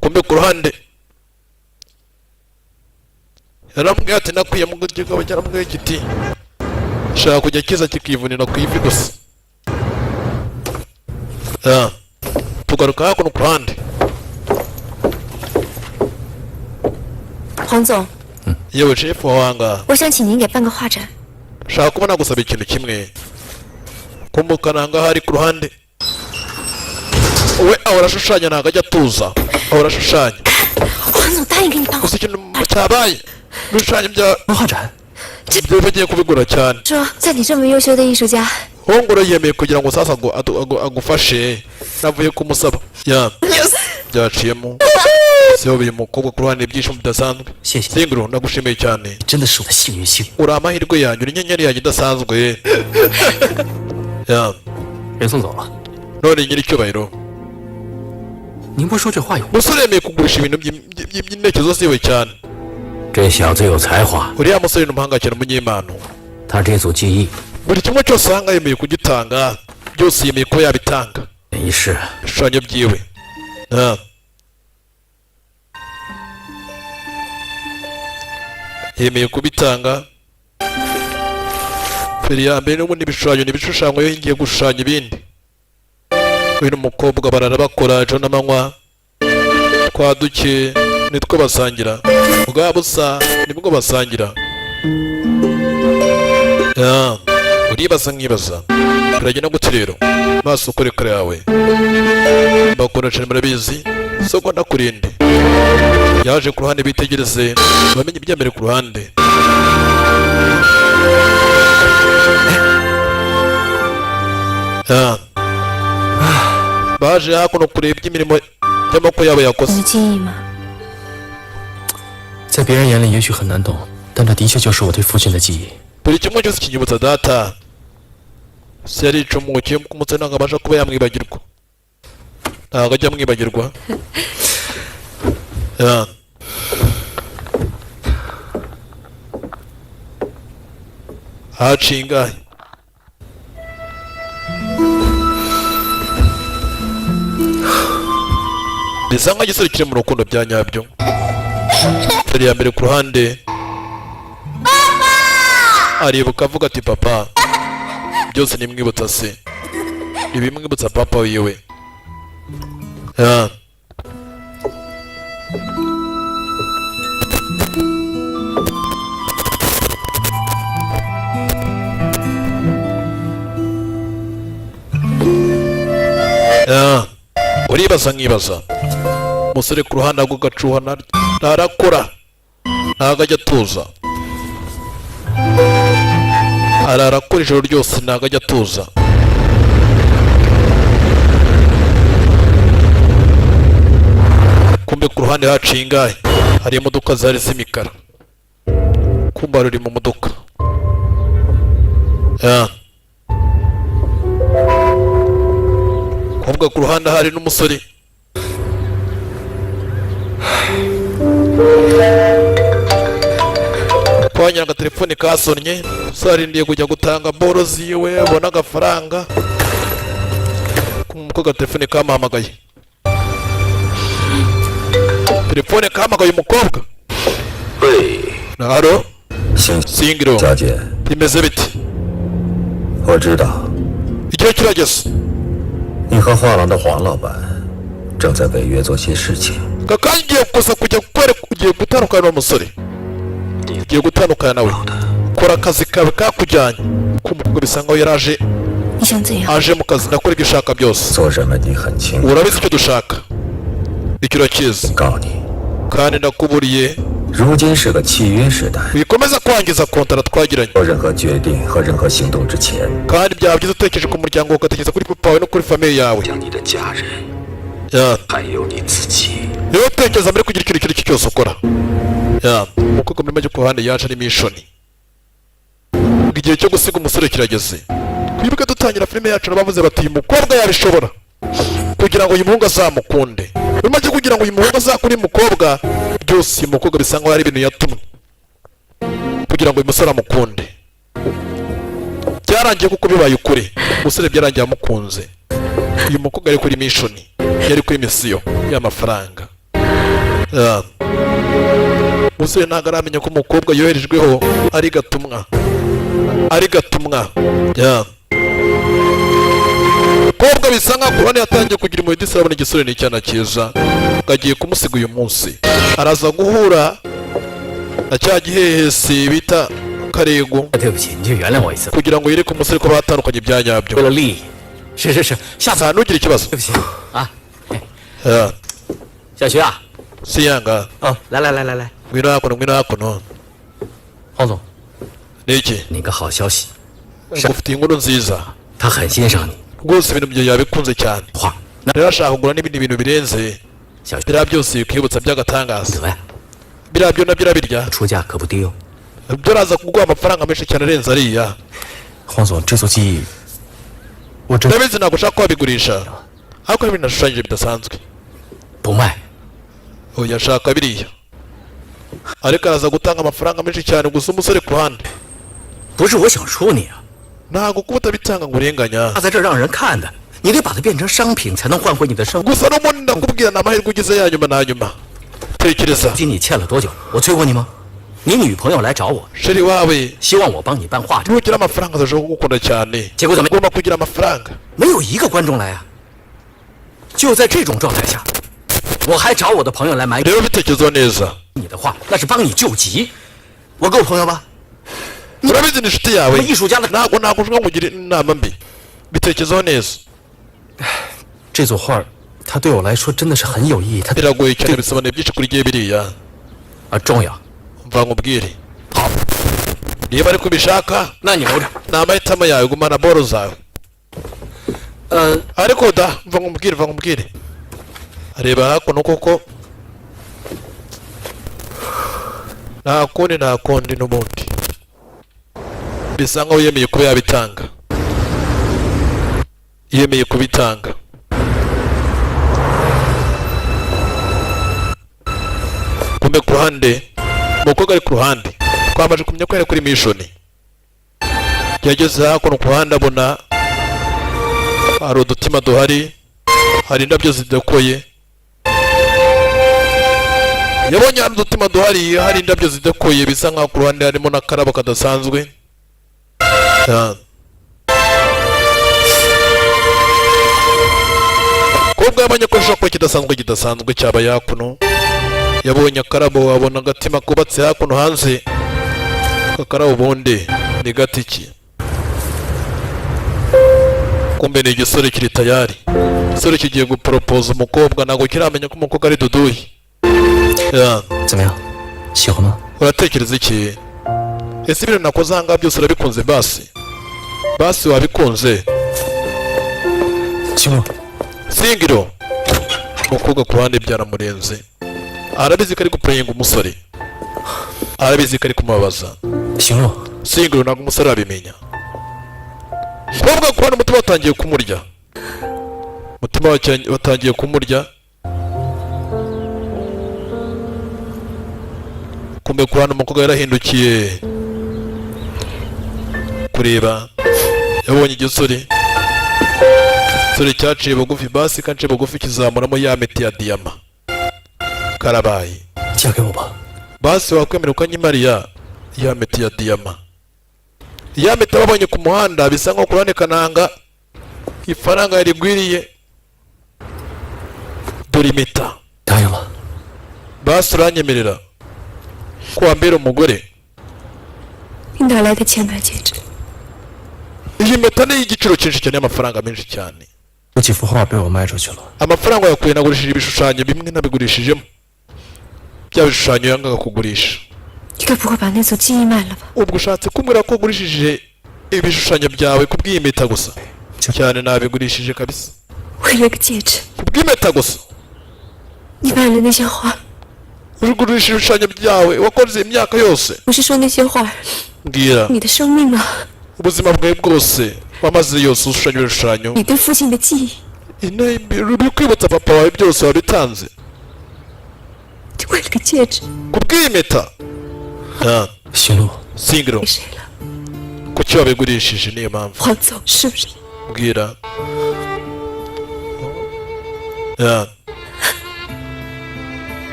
Kumbe ku ruhande yaramubwiye ati nakwiye mu kigabo, cyaramubwiye kiti shaka kujya kiza kikivunira ku ivi gusa. Ah, tugaruka hakuno ku ruhande. 黄总， Yewe shefu wanga, 我想请您给办个画展。 shaka kuba nagusaba ikintu kimwe. Kumbuka hari ku ruhande we ahora ashushanya, ntabwo ajya atuza, ahora ashushanya. 黄总答应给你办画 Gusa ikintu cyabaye, ibishushanyo bya 画展， byo bagiye kubigura cyane. 说，像你这么优秀的艺术家， Hongoro yemeye kugira ngo sasa agufashe, navuye kumusaba ya byaciyemo. Yobeye umukobwa ku ruhande ibyishimo bidasanzwe. 谢谢， Singro, ndagushimiye cyane. 真的是我的幸运星。 Uri amahirwe yanjye, uri inyenyeri yanjye idasanzwe ya. 人送走了， None nyiricyubahiro, 宁波说这话有 umusore yemeye kugurisha ibintu by'intekerezo ziwe cyane. 这小子有才华， Uriya musore ni umuhanga cyane, umunyempano. 他这组技艺 Buri kimwe cyose ahanga yemeye kugitanga, byose yemeye kuba yabitanga. 一试， Ibishushanyo byiwe. Ah. Yemeye kubitanga. Feri ya mbere n'ubundi ibishushanyo ni ibishushanyo, iyo ngiye gushushanya ibindi. Uyu ni umukobwa, barara bakora ejo n'amanywa, twa duke nitwo basangira, bwa busa nibwo basangira. Ah, uribaza nkibaza biragenda gute rero? Maso ukore kare yawe bakunda cyane, murabizi soko ndakurinde. Yaje ku ruhande bitegereze bamenye ibyambere ku ruhande. Ah. Baje hakuno kureba iby'imirimo y'amaboko yabo yakoze. 你的记忆吗？ 在别人眼里也许很难懂，但这的确就是我对父亲的记忆。 Buri kimwe cyose kinyibutsa data. Se yaricumukiye ku mutwe, ntabwo abasha kuba yamwibagirwa, ntabwo ajya amwibagirwa. Ya. Haciye ingahe bisa nkaho igisore kiri mu rukundo bya nyabyo. Feri ya mbere ku ruhande aribuka avuga ati papa, byose nimwibutsa se, ibimwibutsa papa wiwe. Ya. Ya. Uribaza nkibaza, umusore ku ruhande agwa agacuha, ntarakora, ntabwo ajya atuza, arara akora ijoro ryose, ntabwo ajya atuza. Kumbe ku ruhande haciye ingahe, hari imodoka zari z'imikara, kumba ruri mu modoka. Ya. Kuvuga ku ruhande hari n'umusore twanyura, agatelefone kasonnye, usarindiye kujya gutanga boro ziwe abona agafaranga. Kumva ko agatelefone kamuhamagaye, telefone kahamagaye umukobwa. 喂， Haro. 行， Singiro. 小姐， Bimeze bite? 我知道 Igihe kirageze. 你和画廊的黄老板正在违约做些事情。 Kaka ngiye gusa kujya kukwereka, ugiye gutandukana n'uwo musore, ugiye gutandukana nawe, kora akazi kawe kakujyanye. Ko umukobwa bisa nkaho yari aje 你想怎样？ aje mu kazi, ndakora ibyo ushaka byose. 做什么你很清楚， Urabizi icyo dushaka, icyo urakizi. 告你， Kandi ndakuburiye, 如今是个契约时代， wikomeza kwangiza kontara twagiranye. 做任何决定和任何行动之前， Kandi byaba byiza utekereje ku muryango, ugatekereza kuri papa wawe no kuri famille yawe. 将你的家人 Ya. 还有你自己。 Niba utekereza mbere kugira ikintu icyo ari cyo cyose ukora. Ya. Umukobwa muri make ku ruhande yaje ari mission. Ngo igihe cyo gusiga umusore kirageze. Twibuke dutangira filime yacu bavuze bati uyu mukobwa yabishobora kugira ngo uyu muhungu azamukunde. Muri make kugira ngo uyu muhungu azakure uyu mukobwa, byose uyu mukobwa bisa nkaho ari ibintu yatumwe kugira ngo uyu musore amukunde. Byarangiye kuko bibaye ukuri, umusore byarangiye amukunze. Uyu mukobwa yari kuri mission, yari kuri misiyo y'amafaranga. Ya. Umusore ntabwo aramenya ko umukobwa yoherejweho ari gatumwa, ari gatumwa. Ya. Umukobwa bisa nkaho ku ruhande yatangiye kugira impuhwe, arabona igisore ni icyana cyiza, ngo agiye kumusiga uyu munsi, araza guhura na cya gihehesi bita Karego 对不起，你就原谅我一次吧。 kugira ngo yereke umusore ko batandukanye bya nyabyo. 为了利益，是是是，下次 Nta ntugire ikibazo. 对不起啊， Ya. 小徐啊， Siyanga. 哦，来来来来来， Ngwino hakuno, ngwino hakuno. 黄总， Ni iki? 你个好消息， Ngufitiye inkuru nziza. 他很欣赏你 Rwose ibintu byawe yabikunze cyane. 画， Rero ashaka kugura n'ibindi bintu birenze. 小 Biriya byose bikwibutsa by'agatangaza. 怎么样？ Biriya byo nabyo urabirya? 出价可不低哦。 Byo uraza kuguha amafaranga menshi cyane arenze ariya. 黄总，这组记忆，我真 Ndabizi ntabwo ushaka ko wabigurisha, ariko hari ibintu nashushanyije bidasanzwe. 不卖， Oya, ashaka biriya, ariko araza gutanga amafaranga menshi cyane. Gusa umusore ku ruhande, 不是我想说你啊， ntabwo kuba utabitanga ngo urenganya. 他在这儿让人看的，你得把它变成商品，才能换回你的生活。 Gusa n'ubundi ndakubwira, ni amahirwe ugize ya nyuma na nyuma, tekereza. 今你欠了多久？我催过你吗？你女朋友来找我， Chérie wawe 希望我帮你办画展， nugira amafaranga azashobora kugukunda cyane. 结果怎么 Ugomba kugira amafaranga. 没有一个观众来啊？就在这种状态下，我还找我的朋友来买 Rero bitekerezo neza. 你的画，那是帮你救急。我够朋友吧？ Urabizi ni inshuti yawe. 艺术家的 Ntabwo ushobora kugira inama mbi, bitekerezaho neza. 这组画，它对我来说真的是很有意义。它 Biragoye cyane, bisobanuye byinshi kuri gihe biriya. 啊，重要。 Mva nkubwire, niba ariko ubishaka, 那你留着。 ni amahitamo yawe, gumana boro zawe. 呃， Ariko da, mva nkubwire, mva nkubwire. Areba hakuno, koko nta kundi, nta kundi n'ubundi bisa nkaho yemeye kuba yabitanga, yemeye kubitanga. Kumbe ku ruhande umukobwa ari ku ruhande, twamaze kumenya ko yari kuri mission. Yageze hakuno ku ruhande, abona hari udutima duhari, hari indabyo zidekoye. Yabonye hari udutima duhari, hari indabyo zidekoye, bisa nkaho ku ruhande harimo n'akarabo kadasanzwe. Ah. Kobwa yabonye ko ashobora kuba kidasanzwe, kidasanzwe cyaba yakuno. Yabonye akarabo, abona agatima kubatse hakuno hanze. Aka karabo ubundi ni gati ki? Kumbe ni igisore kiri tayari, igisore kigiye guporopoza umukobwa, ntabwo kiramenya ko umukobwa ari duduyi. Yeah. 怎么样？喜欢吗？ Uratekereza iki? Ese ibintu nakoze ahangaha byose urabikunze? Basi basi, wabikunze? 青木， Singiro, umukobwa ku ruhande byaramurenze, arabizi ko ari gupureyinga umusore, arabizi ko ari kumubabaza. 行路， Singiro, ntabwo umusore arabimenya. Umukobwa ku ruhande umutima watangiye kumurya, umutima watangiye kumurya. Kumbe ku ruhande umukobwa yarahindukiye kureba, yabonye igisore, igisore cyaciye bugufi, basi kaciye bugufi kizamuramo ya miti ya diyama, karabaye. 嫁给我吧。 Basi wakwemera ukanyimariya ya miti ya diyama, ya miti babonye ku muhanda, bisa nko ku ruhande kananga ifaranga yarigwiriye. Dore impeta. 答应了。 Basi uranyemerera ko wambera umugore? 你哪来的钱买戒指？ Iyi mpeta ni iy'igiciro cyinshi cyane, y'amafaranga menshi cyane. 有几幅画被我卖出去了， Amafaranga yakuye nagurishije ibishushanyo bimwe, nabigurishijemo bya bishushanyo yangaga kugurisha. 你该不会把那组记忆卖了吧？ Ubwo ushatse kumbwira ko ugurishije ibishushanyo byawe kubw'iyi mpeta gusa? Cyane, nabigurishije kabisa. 为了个戒指， Kubw'impeta gusa. 你卖了那些画？ Ugurisha ibishushanyo byawe wakoze imyaka yose? 不是说那些画 Mbwira. 你的生命吗？ Ubuzima bwawe bwose wamaze yose ushushanya ibishushanyo, 你对父亲的记忆， ibikwibutsa papa wawe byose wabitanze 就为了个戒指， kubw'iyi mpeta? Ah, 行路， Singiro, 给谁了？ kuki wabigurishije? Niyo mpamvu. 黄总是不是？ Mbwira. Ah.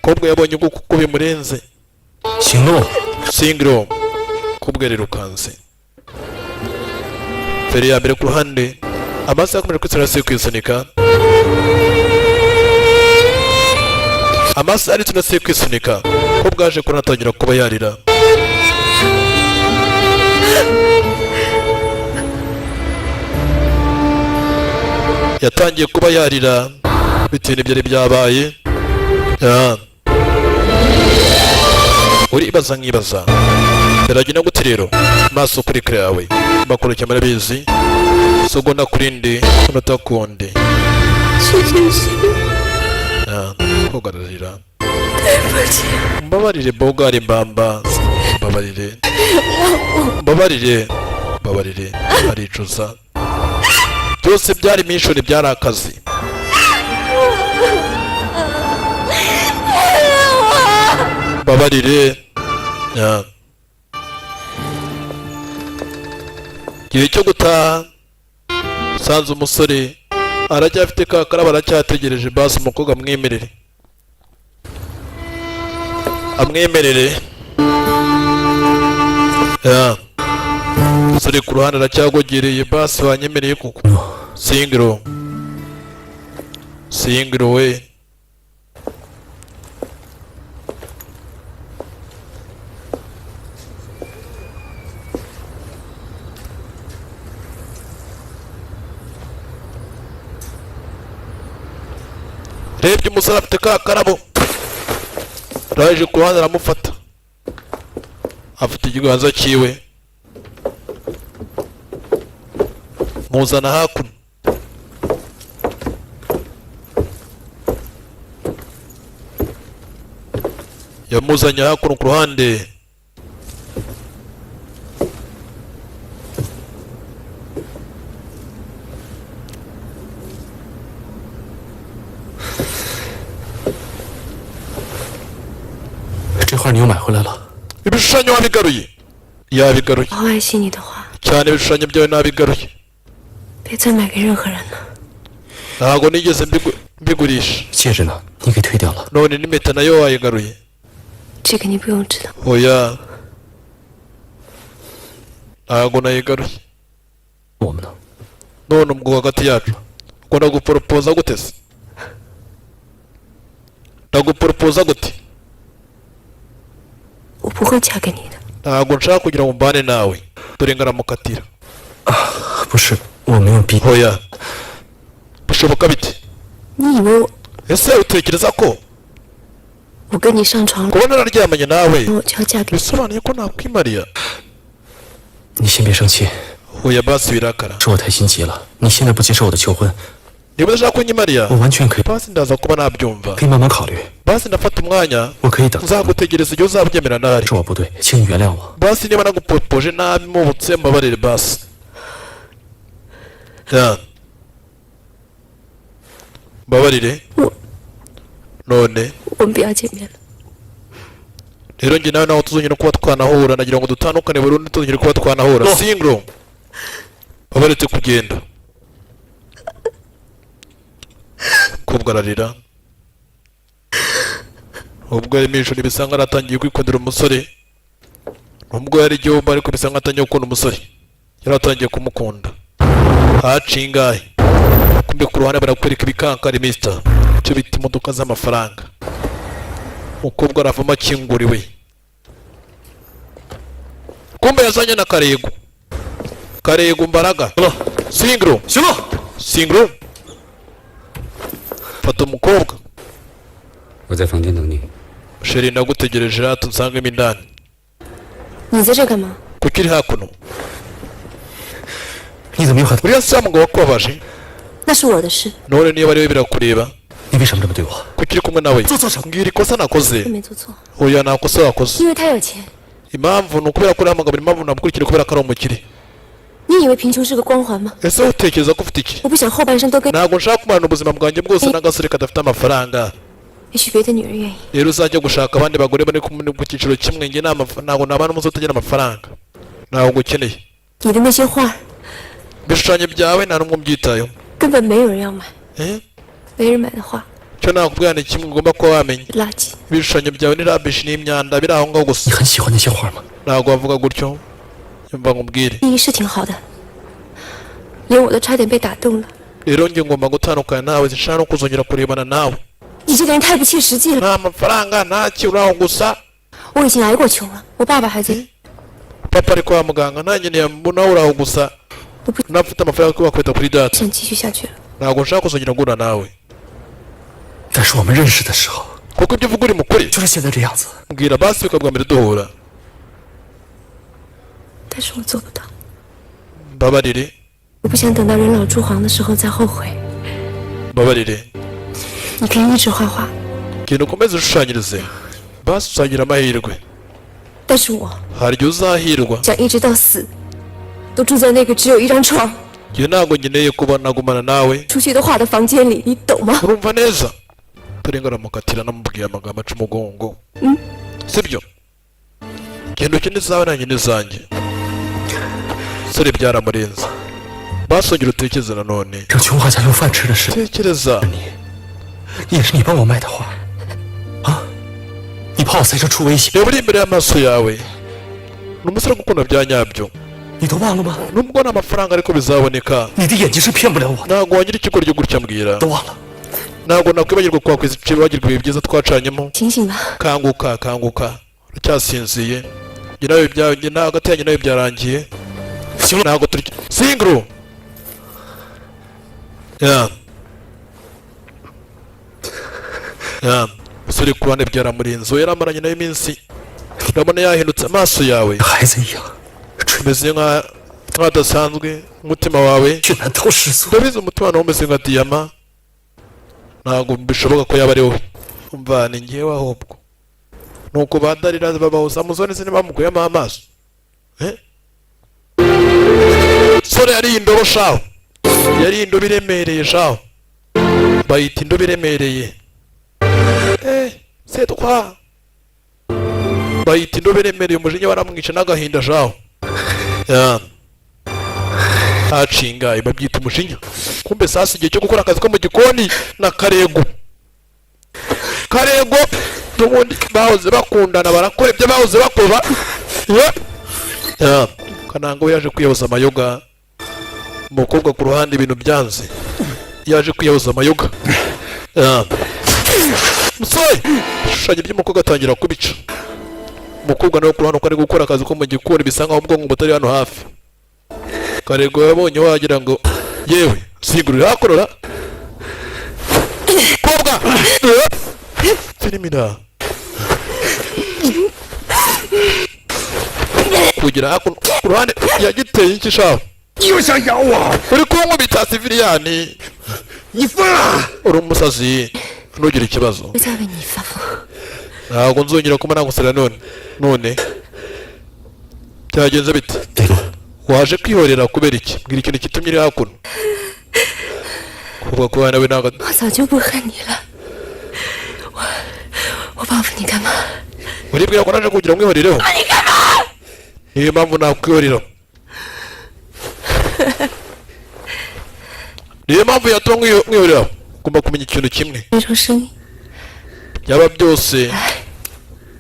Kobwa yabonye uko kuko bimurenze. 行路， Singiro, kubwa rirukanse feri ya mbere ku ruhande, amasaha akomeje kwisura kwisunika, amasaha ari tunasiye kwisunika, ko bwaje kunatangira kuba yarira. Yatangiye kuba yarira bitewe n'ibyari byabaye. Ah. Uribaza nkibaza biragenda gute rero? Maso kuri kare yawe, makuru cyane murabizi, segonda kuri ndi, umunota kundi. 谢谢谢。 Ah. Umukobwa ararira. Mbabarire bogari mbamba, mbabarire, mbabarire, mbabarire. Aricuza byose, byari mission, byari akazi. Mbabarire ya. Igihe cyo gutaha, sanze umusore aracyafite ka karabo, aracyategereje. Basi umukobwa amwemerere, amwemerere ya. Umusore ku ruhande aracyagogereye. Basi wanyemereye kuko singiro singiro we. Rebye umusore afite ka karabo, raje ku ruhande aramufata, afite ikiganza cyiwe, muzana hakuno. Yamuzanye hakuno ku ruhande. 这画你又买回来了。 Ibishushanyo wabigaruye, yabigaruye. 好爱惜你的画， Cyane, ibishushanyo byawe nabigaruye. 别再买给任何人了。 Ntabwo nigeze mbigurisha. 戒指呢？你给退掉了。 None n'impeta nayo wayigaruye. 这个你不用知道。 Oya, ntabwo nayigaruye. 我们呢？ None ubwo hagati yacu ubwo ndaguporopoza gute se? Ndaguporopoza gute? 我不会嫁给你的。 Ntabwo nshaka kugira ngo mbane nawe, dore ngaramukatira. 不是，我没有逼。 Oya, bishoboka bite? 你以为我 Ese utekereza ko 我跟你上床了， kuba nararyamanye nawe 我就要嫁给你？ bisobanuye ko nakwimariya? 你先别生气， Oya basi birakara. 是我太心急了。你现在不接受我的求婚， Niba udashaka kunyimariya, 我完全可以 basi ndaza kuba nabyumva. 可以慢慢考虑， Basi ndafata umwanya, 我可以等。 nzagutegereza igihe uzabyemera ndahari. 是我不对，请你原谅我。 Basi niba nagupopoje nabi mubutse, mbabarire basi ya, mbabarire. 我 None 我们不要见面了。 rero njye nawe ntaho tuzongera kuba twanahura, nagira ngo dutandukane burundu, tuzongere kuba twanahura. Oh. Singro babaretse kugenda, kubwo ararira. Ubwo yarimo ijoro, bisa nkaho aratangiye kwikundira umusore, nubwo yari igihombo, ariko bisa nkaho atangiye gukunda umusore, yari atangiye kumukunda. Haciye ingahe, kumbe ku ruhande barakwereka ibikankari mister, icyo bita imodoka z'amafaranga. Umukobwa aravamo akinguriwe, kumbe yazanye na Karego. Karego mbaraga singro. 行了， Singro fata umukobwa. 我在房间等你。 Chérie, ndagutegereje hato nsangemo indani. 你在这干嘛？ Kuki uri hakuno? 你怎么又和他？ Uriya si wa mugabo wakubabaje? 那是我的事， None niba ari we birakureba? 你为什么这么对我？ Kuki uri kumwe nawe? Mbwira ikosa nakoze. 没做错， Oya, nta kosa wakoze. 因为他有钱。 Impamvu ni ukubera ko uriya mugabo, impamvu namukurikira kubera ko ari umukire. 你以为贫穷是个光环吗？ Ese utekereza ko ufite iki? 我不想后半生都跟， Ntabwo nshaka kumarana ubuzima bwanjye bwose n'agasore kadafite amafaranga. 也许别的女人愿意。 Rero uzajya gushaka abandi bagore bari ku cyiciro kimwe, njye ntabwo nabana n'umusore utagira amafaranga, ntabwo ngukeneye. 你的那些画 Ibishushanyo byawe nta n'umwe ubyitayeho. 根本没有人要买， Eh? 没人买的画 Icyo nakubwira ni kimwe ugomba kuba wamenya: 垃圾。 ibishushanyo byawe ni rubbish, ni imyanda biri aho ngaho gusa. 你很喜欢那些画吗？ Ntabwo wavuga gutyo, yumva nkubwire. 意义是挺好的，连我都差点被打动了。 Rero njye ngomba gutandukana nawe, sinshaka no kuzongera kurebana nawe. 你这个人太不切实际了。 Nta mafaranga, nta ki, uri aho gusa. 我已经挨过穷了，我爸爸还在， Papa ari kwa muganga, nanjye ntiyambona, uri aho gusa. 我不 Unafite amafaranga yo kuba kuri data. 想继续下去了。 Ntabwo nshaka kuzongera guhura nawe. 但是我们认识的时候， Kuko ibyo uvuga uri mukuri. 就是现在这样子。 Mbwira basi bikaba bwa mbere duhura. 但是我做不到， Mbabarire. 我不想等到人老珠黄的时候再后悔。 Mbabarire. 你可以一直画画， Genda ukomeze ushushanyirize, basi uzagira amahirwe. 但是我 Hari igihe uzahirwa. 想一直到死，都住在那个只有一张床、 Njye ntabwo nkeneye kuba nagumana nawe 出去的画的房间里，你懂吗？ Urumva neza? Dore ngo aramukatira, anamubwiye amagambo aca umugongo, sibyo? Genda ukine izawe, nanjye n'izanjye. Sore byaramurenze. Basongera utekereze nanone. 让穷画家有饭吃的事， Tekereza. 也是你帮我卖的画，啊？你怕我随时出危险， Reba uri imbere y'amaso yawe ni umusore ugukunda bya nyabyo. 你都忘了吗？ Nubwo nta mafaranga, ariko bizaboneka. 你的眼睛是骗不了我的， Ntabwo wagira ikigoryi gutya mbwira. 都忘了。 Ntabwo nakwibagirwa kwibagirwa ibihe byiza twacanyemo. 醒醒吧， Kanguka, kanguka, uracyasinziye. Njye nawe bya njye na hagati yanjye nawe byarangiye. 行了， Ntabwo turi single ya ya musore. Ku ruhande byaramurinze, uwo yari amaranye nawe iminsi, urabona yahindutse amaso yawe. 孩子一样， Umeze nka nk'adasanzwe umutima wawe. 俊男头十足。 Ndabizi, umutima wawe umeze nka diyama. Ntabwo bishoboka ko yaba ari wowe. Umva, ni njyewe ahubwo. Nuko ba Darira babahuza Samusoni, sinibamukuyemo amaso. Eh? Sore yariye indobo shaho, yariye indobo iremereye shaho, bayita indobo iremereye. Eh, setwa bayita indobo iremereye. Umujinya waramwica n'agahinda shaho ya hacinga, babyita umujinya. Kumbe sasa igihe cyo gukora akazi ko mu gikoni na Karego. Karego n'ubundi bahoze bakundana, barakora ibyo bahoze bakora. Ya. Ya. Kananga we yaje kwiyahuza amayoga. Umukobwa ku ruhande ibintu byanze, yaje kwiyahuza amayoga. Ya. Musore ibishushanyo by'umukobwa atangira kubica. Umukobwa nawe ku ruhande uko ari gukora akazi ko mu gikoni, bisa nkaho ubwonko butari hano hafi. Karego yabonye wagira ngo yewe sigurira hakorora kobwa firimira kugira hakuno ku ruhande yagiteye iki shaho? 又想咬我？ Uri kunkubita siviliyani? 你疯了！ Uri umusazi, ntugire ikibazo. 会再为你发疯。 Ntabwo nzongera kuba nagusera. None none byagenze bite? 对了， Waje kwihorera kubera iki? Mbwira ikintu kitumye uri hakuno. Kuvuga ko nawe ntabwo 我早就不恨你了，我我报复你干嘛？ Uribwira ko naje kugira ngo mwihorireho? Niyo mpamvu nakwihorera, niyo mpamvu yatuma mwihorera. Ugomba kumenya ikintu kimwe. 那种声音， Byaba byose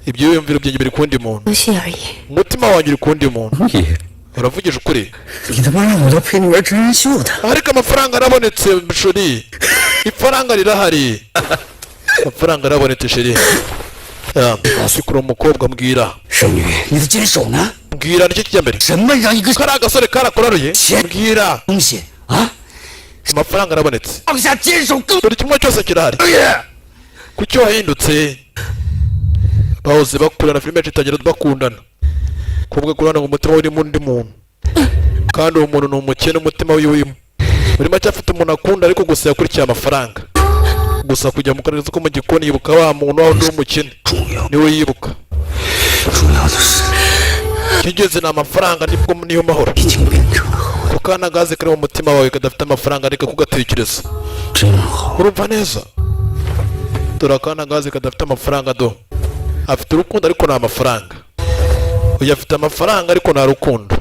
ibyiyumviro byanjye biri ku wundi muntu. 游戏而已。 Umutima wanjye uri ku wundi muntu. 你 Uravugije ukuri. 你他妈让我都陪你玩真人秀的！ Ariko amafaranga arabonetse chérie, ifaranga rirahari, amafaranga arabonetse chérie. Sikura umukobwa, mbwira. 剩女，你的坚守呢？ Mbwira, nicyo kijya mbere. 什么让一个 Kari agasore karakoraruye, mbwira. 东西啊 Amafaranga arabonetse. 放下坚守更 Buri kimwe cyose kirahari. 也。 Kuki wahindutse? Bahoze bakundana, filime yacu itangira bakundana. Kuvuga kurana ngo umutima urimo undi muntu, kandi uwo muntu ni umukene. Umutima wiwe urimo, muri make afite umuntu akunda, ariko gusa yakurikiye amafaranga gusa. Kujya mu karere ko mu gikoni, yibuka wa muntu wa wundi w'umukene, niwe yibuka. 重要的是， Icy'ingenzi ni amafaranga, nibwo niyo mahoro. 已经变成了 Kuko kana gaze kari mu mutima wawe kadafite amafaranga, reka kugatekereza. 真好。 Urumva neza? Dore akana gaze kadafite amafaranga do. Afite urukundo ariko nta mafaranga. Uyu afite amafaranga ariko nta rukundo.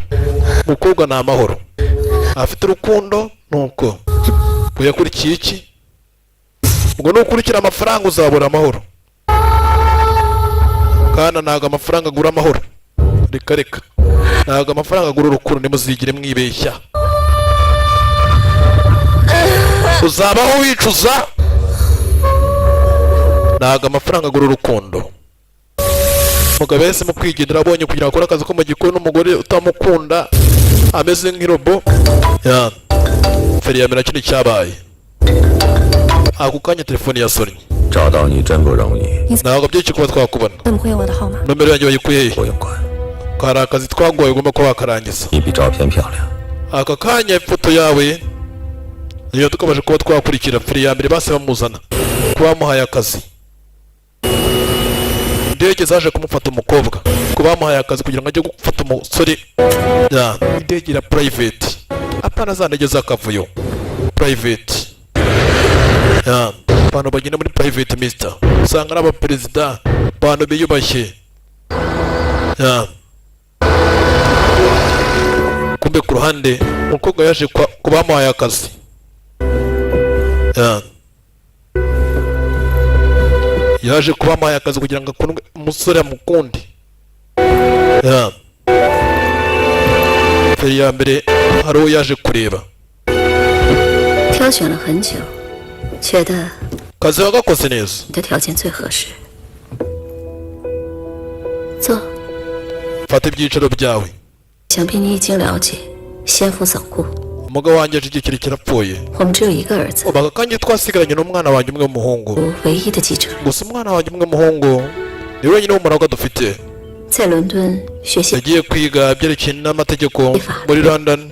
Umukobwa ni amahoro, afite urukundo. Nuko uyakurikiye iki? Ubwo nukurikira amafaranga uzabura amahoro. Kana ntabwo amafaranga agura amahoro, reka reka. Ntabwo amafaranga agura urukundo, ntimuzigire mwibeshya. Uzabaho wicuza. Ntabwo amafaranga agura urukundo. Umugabo yahisemo kwigendera abonye kugira ngo akore akazi ko mu gikoni n'umugore utamukunda, ameze nk'irobo ya feri yamera. Kino cyabaye ako kanya, telefone yasonnye. 找到你真不容易， Ntabwo byinshi kuba twakubona. 怎么会有我的号码？ Nomero yanjye wayikuye he? 不用管， Kari akazi twaguhaye, ugomba kuba wakarangiza. 你比照片漂亮。 Aka kanya ifoto yawe niyo tukomeje kuba twakurikira. Feri ya mbere base bamuzana kuba bamuhaye akazi. Indege zaje kumufata umukobwa, ko bamuhaye akazi kugira ngo ajye gufata umusore. Ya, indege ira private, apana za ndege z'akavuyo, private. Ya, abantu bagenda muri private, mister, usanga ari abaperezida, abantu biyubashye. Ya, kumbe ku ruhande umukobwa yaje ku bamuhaye akazi. Ya, yaje kuba bamuhaye akazi kugira ngo akundwe, umusore amukunde. Ya, mbere ya mbere hari uwo yaje kureba. 挑选了很久，觉得 Kazi wagakoze neza. 你的条件最合适。坐， Fata ibyicaro byawe. 想必你已经了解，先父走故， Umugabo wanjye aje igihe kirekire apfuye. 我们只有一个儿子， Ubu aka kanya twasigaranye n'umwana wanjye umwe w'umuhungu. 唯一的继承人， Gusa umwana wanjye umwe w'umuhungu ni wenyine w'umuragwa dufite. 在伦敦学习， Yagiye kwiga ibyerekeye n'amategeko muri London.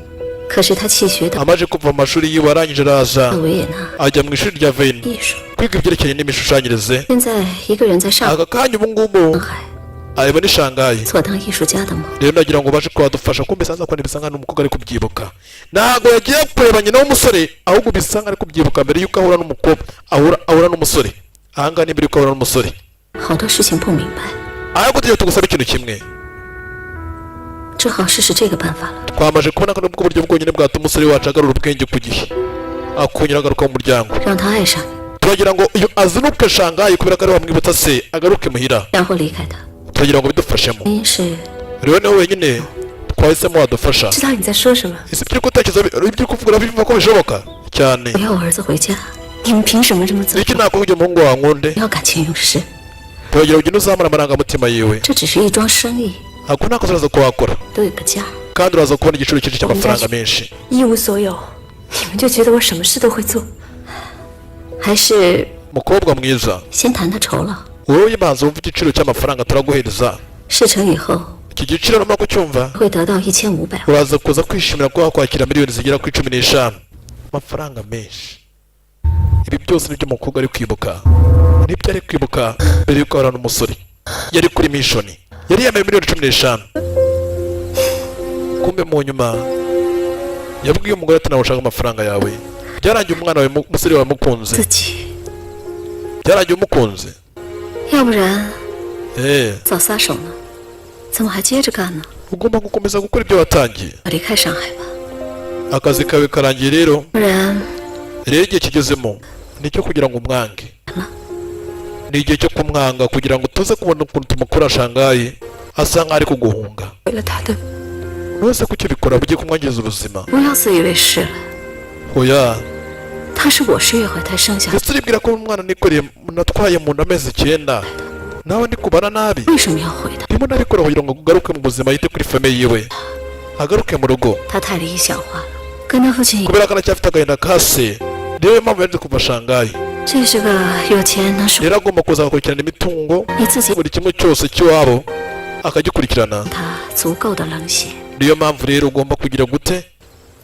可是他弃学到 Amaze kuva mu mashuri yiwe, arangije araza 维也纳 ajya mu ishuri rya Veni 艺术， kwiga ibyerekeranye n'imishushanyirize. 现在一个人在上 Aka kanya ubu ngubu ari muri Shanghai 做当艺术家的梦。 Rero ndagira ngo ubashe kuba wadufasha. Kumbe sanza ko bisa nkaho n'umukobwa ari kubyibuka, ntabwo yagiye kureba nyina w'umusore, ahubwo bisa nkaho ari kubyibuka mbere y'uko ahura n'umukobwa, ahura n'umusore. Ahangaha ni mbere y'uko ahura n'umusore. 好多事情不明白， Ahubwo tugiye tugusaba ikintu kimwe. 只好试试这个办法了。 Twamaze kubona ko nubwo buryo bwonyine bwatuma umusore wacu agarura ubwenge ku gihe, akongera agaruka mu muryango. 让他爱上你， Turagira ngo iyo azinuke Shanghai kubera ko ari wamwibutsa se, agaruke muhira. 然后离开他。 Turagira ngo bidufashemo. 原因是 Rero niwe wenyine twahisemo wadufasha. 知道你在说什么。 Ese ibyo uri gutekereza, ibyo uri kuvuga, urabyumva ko bishoboka cyane? 我要我儿子回家， 你们凭什么这么做？ Iki nakora kugira umuhungu wawe nkunde? 不要感情用事， Turagira ngo ugende uzamura amarangamutima yiwe. 这只是一桩生意， Ako ntako uraza kuhakora 都有个价。 kandi uraza kubona igiciro cyinshi cy'amafaranga menshi. 一无所有，你们就觉得我什么事都会做？ 还是 Mukobwa mwiza, 先谈谈酬劳， wowe banza wumve igiciro cy'amafaranga turaguhereza. 事成以后 Iki giciro numara kucyumva, 会得到1500万。 uraza kuza kwishimira kuba wakwakira miliyoni zigera kuri 15, amafaranga menshi. Ibi byose nibyo umukobwa ari kwibuka, nibyo ari kwibuka mbere y'uko ahura n'umusore. Yari kuri mission, yari yambaye miliyoni 15. Kumbe mu nyuma yabwiye umugore ati: "Nawe ushaka amafaranga yawe, byarangiye umwana wawe umusore wawe mukunze." 自己， Byarangiye umukunze. 要不然 Eh, 早撒手呢，怎么还接着干呢？ Ugomba gukomeza gukora ibyo watangiye. 离开上海吧， Akazi kawe karangiye rero. 不然 Rero igihe kigezemo ni icyo kugira ngo umwange, ni igihe cyo kumwanga kugira ngo tuze kubona ukuntu tumukura Shanghai, asa nkaho ari kuguhunga. 为了他的 Ntuze kuki ubikora, ugiye kumwangiza ubuzima. 不要自以为是了。 Oya. 他是我十月怀胎生下的， Ndetse uribwira ko umwana nikoreye, natwaye mu nda amezi 9, nawe ndi kubana nabi? 为什么要回他？ Ndimo nabikora kugira ngo agaruke mu buzima, yite kuri famille yiwe, agaruke mu rugo. 他太理想化了，跟他父亲一， Kubera ko aracyafite agahinda ka se, niyo mpamvu yaje kuva Shanghai. 这是个有钱能使 Rero agomba kuza agakurikirana imitungo, 你自己 buri kimwe cyose cy'iwabo akagikurikirana. 他足够的冷血 Niyo mpamvu rero ugomba kugira gute?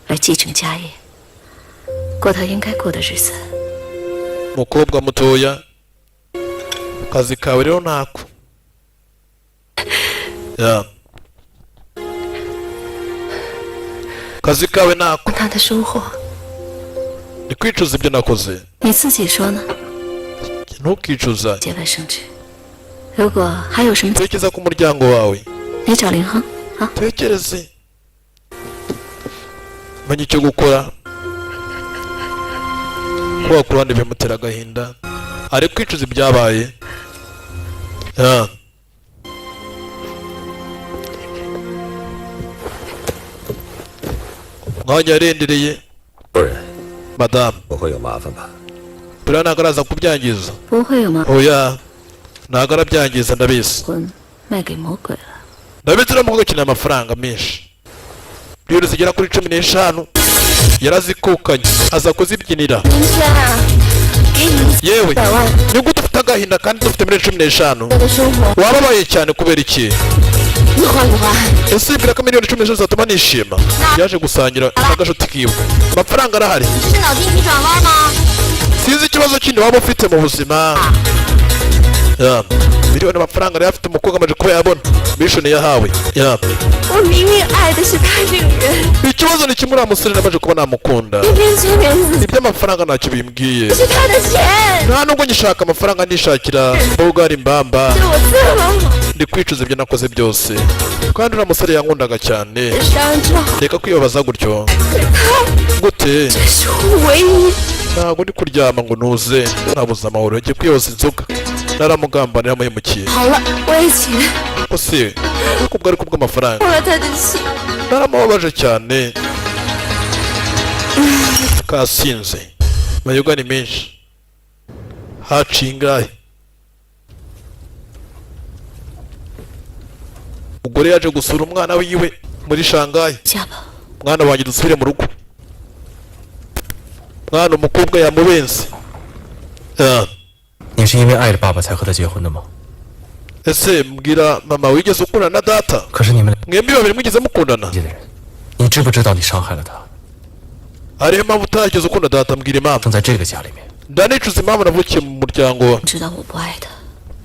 来继承家业，过他应该过的日子。 Mukobwa mutoya, akazi kawe rero ntako ya akazi kawe ntako. 他的收获， Ni kwicuza ibyo nakoze. 你自己说呢？ Ntukicuza. 节外生枝。如果还有什么， Tekereza ku muryango wawe. 你找林亨啊。 Tekereze, menya icyo gukora. Kuba ku ruhande bimutera agahinda, ari kwicuza ibyabaye. Ya. Mwanya yarendereye. 夫人， Madamu, 不会有麻烦吧？ buriya ntabwo araza kubyangiza? 不会有吗？ Oya, ntabwo arabyangiza, ndabizi. 魂卖给魔鬼了。 Ndabizi, uriya mukobwa akeneye amafaranga menshi. Miliyoni zigera kuri 15 yarazikukanye, aza kuzibyinira. 明天啊，给你 Yewe, 100万 ni gute ufite agahinda kandi dufite miliyoni 15? 的生活， Wababaye cyane kubera iki? 你花不花？ Ese wibwira ko miliyoni 15 zatuma nishima? Yaje gusangira n'agashuti kiwe, amafaranga arahari. 这是脑筋急转弯吗？ Sinzi ikibazo kindi waba ufite mu buzima. Ya, Miliyoni amafaranga yari afite, umukobwa amaze kuba yabona mission yahawe ya. 我明明爱的是他这个人， Ikibazo ni kimwe, uriya musore namaze kuba namukunda. 偏偏催眠自己 Iby'amafaranga ntacyo bimbwiye. 是他的钱， Nta nubwo ngishaka amafaranga, nishakira bogari mbamba. 对我这么好， Ndi kwicuza ibyo nakoze byose, kandi uriya musore yankundaga cyane. 伤之好， Reka kwibabaza gutyo gute? 这是我唯一 Ntabwo ndi kuryama ngo ntuze, nabuze amahoro, yagiye kwiyoza inzoga, naramugambanira, naramuhemukiye. 好了，我以前 Ko se ariko ubwo ari kubw'amafaranga 动了他的心， naramubabaje cyane. Kasinze amayoga ni menshi, haciye ingahe? Umugore yaje gusura umwana wiwe muri Shanghai. 家吧。 Mwana wanjye, dusubire mu rugo mwana. Umukobwa yamubenze. Ah, 你是因为爱着爸爸才和他结婚的吗？ Ese mbwira mama, wigeze ukundana na data? 可是你们 Mwembi babiri mwigeze mukundana? 两的人，你知不知道你伤害了他？ Hariyo impamvu utarigeze ukunda data? Mbwira impamvu. 生在这个家里面， Ndanicuza impamvu navukiye mu muryango. 知道我不爱他，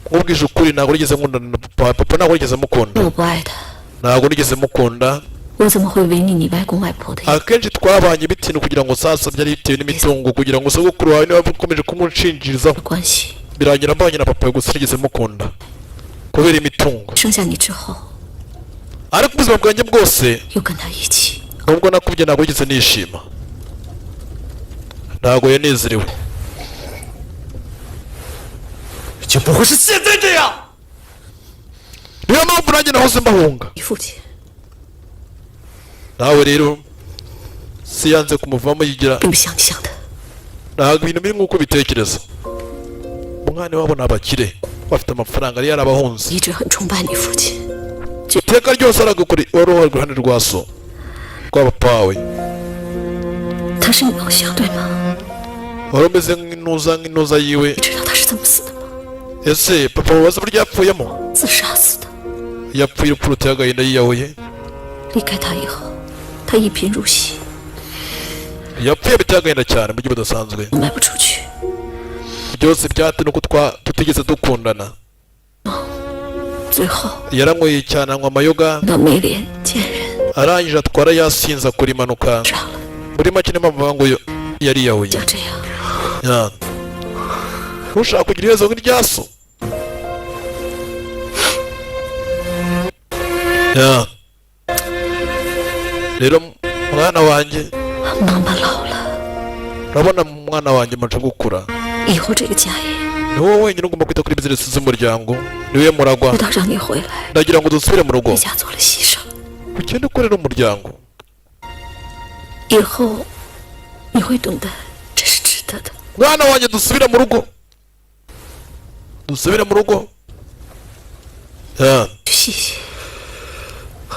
Nkubwije ukuri, ntabwo nigeze nkundana na papa. Papa ntabwo nigeze mukunda. 我不爱他， Ntabwo nigeze mukunda. 我怎么会违逆你外公外婆的意？ Akenshi twabanye bitinda kugira ngo sasa byari bitewe n'imitungo, kugira ngo sogokuru wawe niba ukomeje kumushinjirizaho. 关系？ Birangira mbanye na papa gusa, nigeze mukunda kubera imitungo. 生下你之后， Ariko ubuzima bwanjye bwose 又跟他一起， nubwo nakubye ntabwo nigeze nishima, ntabwo yanezerewe. 就不会是现在这样。 Niyo mpamvu nanjye nahoze mbahunga. 你父亲 Nawe rero si yanze kumuvamo yigira. 并不像你想的。 Ntabwo ibintu biri nk'uko ubitekereza. Umwana wabo ni abakire, bafite amafaranga, yari yarabahunze. 一直很崇拜你父亲， Iteka ryose aragukuri wari uhari iruhande rwa so, rwa papa wawe. 他是你偶像对吗？ Wari umeze nk'intuza, nk'intuza yiwe. 你知道他是怎么死的吗？ Ese papa wabaza uburyo yapfuyemo? 自杀死的。 Yapfuye urupfu ruteye agahinda, yiyahuye. 离开他以后，他一贫如洗， Yapfuye biteye agahinda cyane mu buryo budasanzwe. 卖不出去。 Byose byatewe nuko tutigeze dukundana. 最后 Yaranyweye cyane, anywa amayoga, 到没脸见人， arangije atwara yasinze, akora impanuka. 杀了。 Muri make niyo mpamvu bavuga ngo yariyahuye. 就这样， Ya. Ntushaka kugira ibibazo nk'irya so. Ya. Rero mwana wanjye, 妈妈老了， urabona mwana wanjye maze gukura. 以后这个家业 Ni wowe wenyine ugomba kwita kuri bizinesi z'umuryango, niwe muragwa. 知道让你回来， Ndagira ngo dusubire mu rugo, 为家做了牺牲， ugende ukorera umuryango. 以后你会懂得这是值得的。 Mwana wanjye, dusubire mu rugo, dusubire mu rugo. Ya. 谢谢，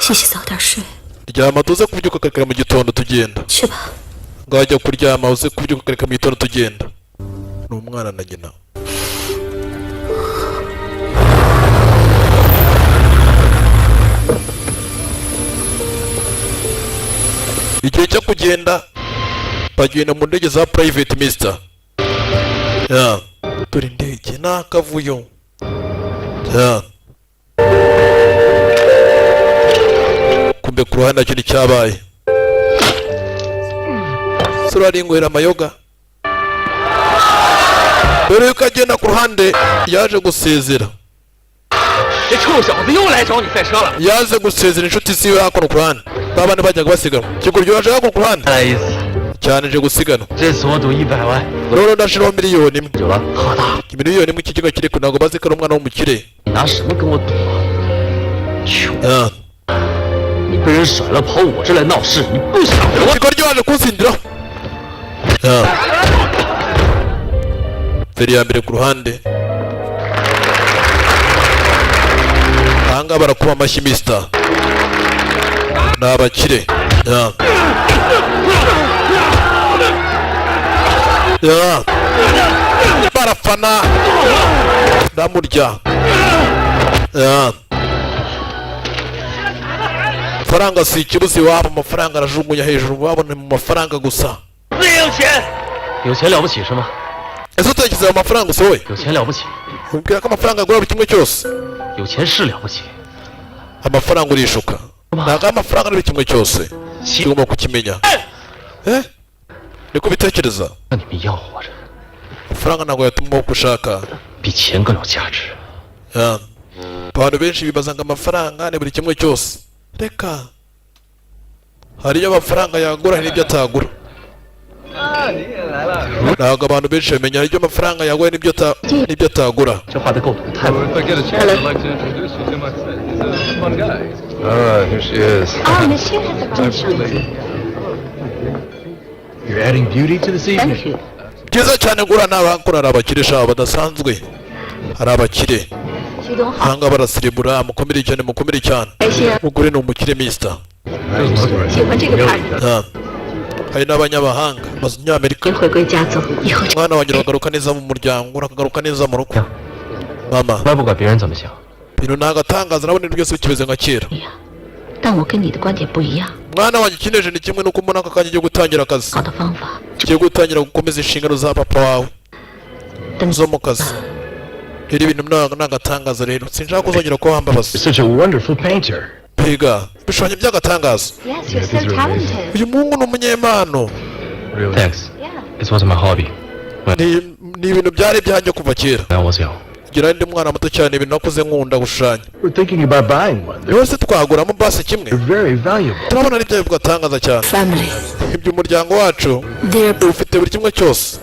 谢谢，早点睡， Ryama, tuze kubyuka kare kare mu gitondo tugenda. 去吧。 Ngajya kuryama, uze kubyuka kare kare mu gitondo tugenda. Ni umwana na nyina. Igihe cyo kugenda, bagenda mu ndege za private, mister. Ya, dore indege ni akavuyo. Ya, kumbe ku ruhande nacyo nticyabaye. Sura arinywera amayoga mbere yuko agenda. Ku ruhande yaje gusezera. 这臭小子又来找你赛车了。 Yaje gusezera inshuti ziwe hakuno ku ruhande, ba bandi bajyaga basiganwa. Ikigoryi yaje hakuno ku ruhande 再来一次， cyane, nje gusiganwa. 这次我赌100万。 Rero ndashiraho 1 miliyoni. 有了，好大， 1 miliyoni iki kigo kiri, ntabwo bazi ko ari umwana w'umukire. 你拿什么跟我赌啊？穷， Ah. 你被人甩了，跑我这来闹事，你不想活？ Ikigoryi waje kunsindiraho. Ah. Feri ya mbere ku ruhande ahangaha barakuba amashyi, mister, ni abakire. Ah. Ah. Barafana, ndamurya. Ah. Amafaranga si ikibuzi iwabo, amafaranga arajugunya hejuru, babona mu mafaranga gusa. 没有钱，有钱了不起是吗？ Ese utekereza ayo mafaranga usohoye? 有钱了不起， Ubwira ko amafaranga agura buri kimwe cyose. 有钱是了不起， Amafaranga urishuka, ntabwo amafaranga ari buri kimwe cyose, tugomba kukimenya. Eh, niko bitekereza. 像你们一样活着， Amafaranga ntabwo yatuma uba uko ushaka. 比钱更有价值。 Ya. Abantu benshi bibaza ngo amafaranga ni buri kimwe cyose. Reka, hari iyo amafaranga yagura, hari n'ibyo atagura. Ntabwo abantu benshi bamenya, hari ibyo amafaranga yagura n'ibyo atagura. 这画的构图太美了。 Ah, here she is. Oh, Miss Xu has arrived. You're adding beauty to this evening. Thank you. Byiza cyane. Gura n'abakora, hari abakire shaba badasanzwe, hari abakire. 徐总好， Ahanga barasirimura. Mukomere cyane, mukomere cyane. 开心啊， Umugore ni umukire, mister. 喜欢这个 party。 Ah. Hari n'abanyamahanga, abanyamerika. 回归家族以后， Umwana wanjye uragaruka neza mu muryango, urakagaruka neza mu rugo, mama. 从来不管别人怎么想， Ibintu ni agatangaza, nabona ibintu byose bikimeze nka kera. 但我跟你的观点不一样。 Mwana wanjye, ikineje ni kimwe nuko mbona aka kanya ugiye gutangira akazi, 好的方法， ugiye gutangira gukomeza inshingano za papa wawe 等 zo mu kazi. Rero ibintu ni agatangaza, rero sinshaka kuzongera kuba wambabaza. Such a wonderful painter. Mbega ibishushanyo by'agatangaza! Yes, you're so talented. Uyu muhungu ni umunyempano. Thanks. Yeah. It was my hobby Ni ibintu byari ibyanjye kuva kera. when I was young. Ngira ndi mwana muto cyane, ibintu nakuze nkunda gushushanya. We're thinking about buying one. They're Yose twaguramo basi kimwe. very valuable. Turabona ari byo bigatangaza cyane. Family, Iby'umuryango wacu they're ufite buri kimwe cyose,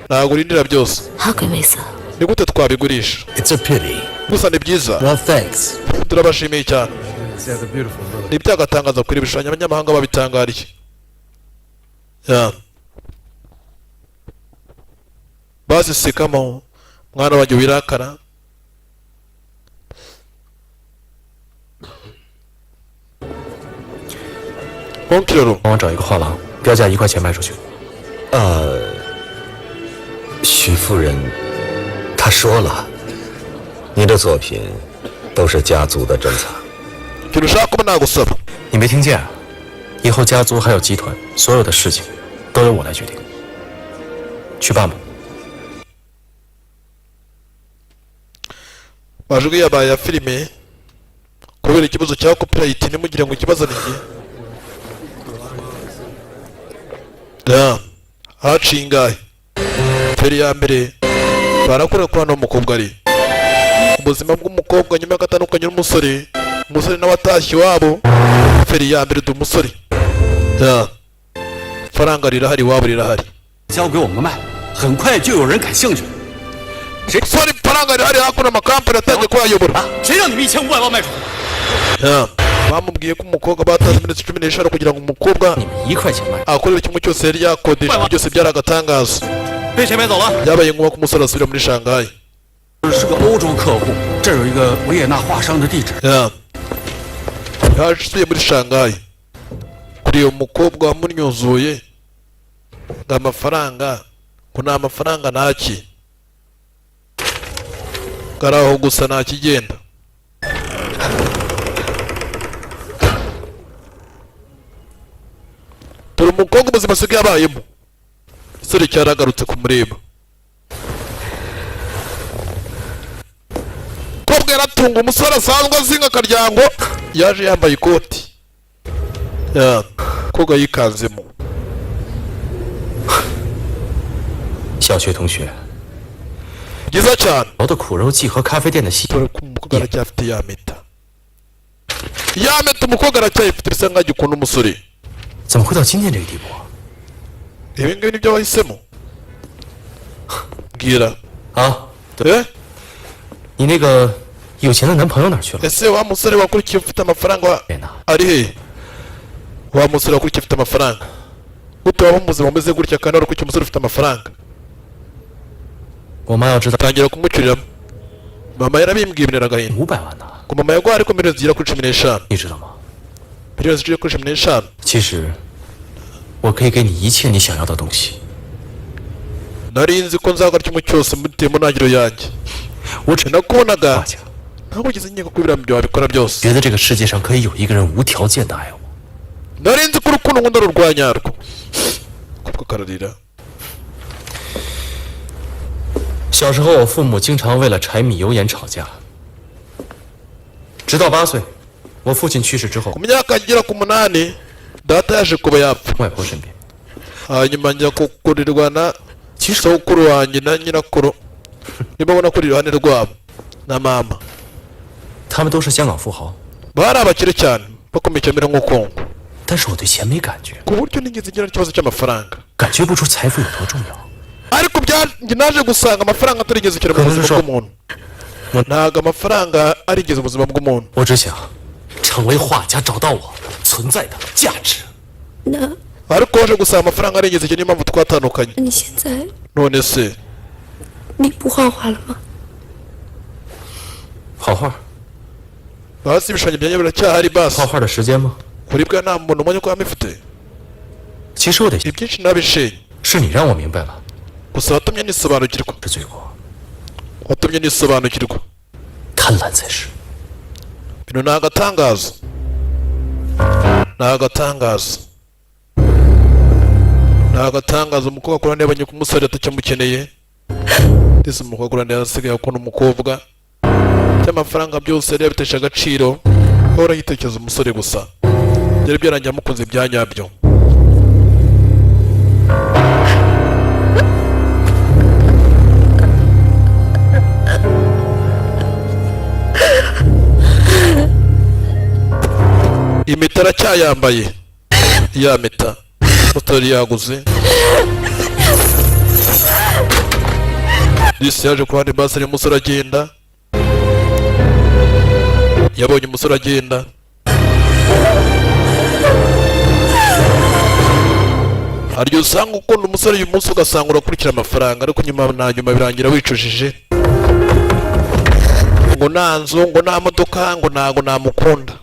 ntabwo urindira byose. 好鬼没色。 Ni gute twabigurisha? It's a pity. Gusa ni byiza. Well, thanks. Turabashimiye cyane. Ni iby'agatangaza kuri ibishushanyo, abanyamahanga babitangariye. Ya. Basi sikamo, mwana wanjye, wirakara. Onkiroro. 帮我找一个画廊，标价1块钱卖出去。徐夫人，她说了，您的作品都是家族的珍藏。 Ikintu ushaka kuba nagusaba. 你没听见啊？以后家族还有集团，所有的事情都由我来决定。去办吧。 Majwi yabaye ya filime kubera ikibazo cya copyright, ntimugire ngo ikibazo ni njye. Ya, haciye ingahe feri ya mbere barakora ko hano umukobwa ari ubuzima bw'umukobwa nyuma y'uko atandukanye n'umusore, umusore nawe atashye iwabo. Feri ya mbere, ndi umusore. Ya, faranga rirahari, iwabo rirahari. 交给我们卖，很快就有人感兴趣。 Sore, ifaranga rirahari hakuno, amakampani atangiye kuyayobora. 谁让你们1500万卖出去？ Ya, bamubwiye ko umukobwa batanze miliyoni 15 kugira ngo umukobwa 你们1块钱卖， akorere kimwe cyose yari yakodesha, byose byari agatangaza. 被谁买走了？ Byabaye ngombwa ko umusore asubira muri Shanghai. 是个欧洲客户，这儿有一个维也纳画商的地址。 Ya. Yasubiye muri Shanghai kuri uyu mukobwa wamunyuzuye ngo amafaranga, ngo ni amafaranga ntaki kari aho gusa, nta kigenda. Dore umukobwa ubuzima asigaye abayemo. Igisore cyaragarutse kumureba. Umukobwa yaratunga umusore asanzwe azinga akaryango, yaje yambaye ikoti. Ya, umukobwa yikanzemo. 小学同学， Byiza cyane. 熬的苦肉计和咖啡店的戏， Dore ko umukobwa aracyafite ya mpeta, ya mpeta umukobwa aracyayifite, bisa nkaho agikunda umusore. 怎么会到今天这个地步啊？ Ibi ngibi nibyo wahisemo, mbwira. 啊，对， Eh. 你那个有钱的男朋友哪儿去了？ Ese wa musore wakurikiye ufite amafaranga 在哪？ ari he? Wa musore wakurikiye ufite amafaranga, gute waba mu buzima bumeze gutya kandi wari ukurikiye umusore ufite amafaranga? 我妈要知道 Tangira kumucuriramo. Mama yarabimbwiye, bintera agahinda. 500万呢， Ngo mama yaguhaye ariko miliyoni zigera kuri 15. 你知道吗？ Miliyoni zigera kuri 15. 其实，我可以给你一切你想要的东西， Nari nzi ko nzakora kimwe cyose bitewe mu ntangiriro yanjye. 我只 Nakubonaga 大家 ntabwo ugeze nkeka ko biriya byo wabikora byose. 觉得这个世界上可以有一个人无条件的爱我。 Nari nzi ko urukundo nkunda ari urwa nyarwo. Kubwo kararira. 小时候，我父母经常为了柴米油盐吵架。直到8岁，我父亲去世之后， Ku myaka igera ku 8 data yaje kuba yapfa. 外婆身边。 Hanyuma njya kukurirwa na sokuru wanjye na nyirakuru, niba ubona kuri iruhande rwabo na mama. 他们都是香港富豪， Bari abakire cyane, bakomeye cyane nk'ukungu. 但是我对钱没感觉， Ku buryo nigeze ngira ikibazo cy'amafaranga. 感觉不出财富有多重要。 Ariko njye naje gusanga amafaranga atarigeze cyane mu buzima bw'umuntu. Ntabwo amafaranga arigeze ubuzima bw'umuntu. 我只想成为画家，找到我存在的价值。 那 Ariko waje gusanga amafaranga arigeze cyane, niyo mpamvu twatandukanye. 你现在 None se 你不画画了吗？ 画画， basi ibishushanyo byanjye biracyahari basi. 画画的时间吗？ Kuri bwa nta muntu umwanya ko yamifite. 其实我得， Ibyinshi nabishenye. 是你让我明白了， Gusa watumye nisobanukirwa. 是罪过， Watumye nisobanukirwa. 贪婪才是。 Bino ni agatangaza, ni agatangaza, ni agatangaza. Umukobwa akura yabonye ko umusore atakimukeneye, ndetse umukobwa akura asigaye akunda umukobwa. By'amafaranga byose yari yabitesha agaciro, ahora yitekereza umusore gusa. Byari byarangiye amukunze bya nyabyo. Impeta aracyayambaye, ya mpeta umusore yaguze. Disi yaje ku ruhande basi, ari umusore agenda, yabonye umusore agenda. Hari igihe usanga ukunda umusore uyu munsi, ugasanga urakurikira amafaranga, ariko nyuma na nyuma birangira wicujije, ngo nta nzu, ngo nta modoka, ngo ntago namukunda.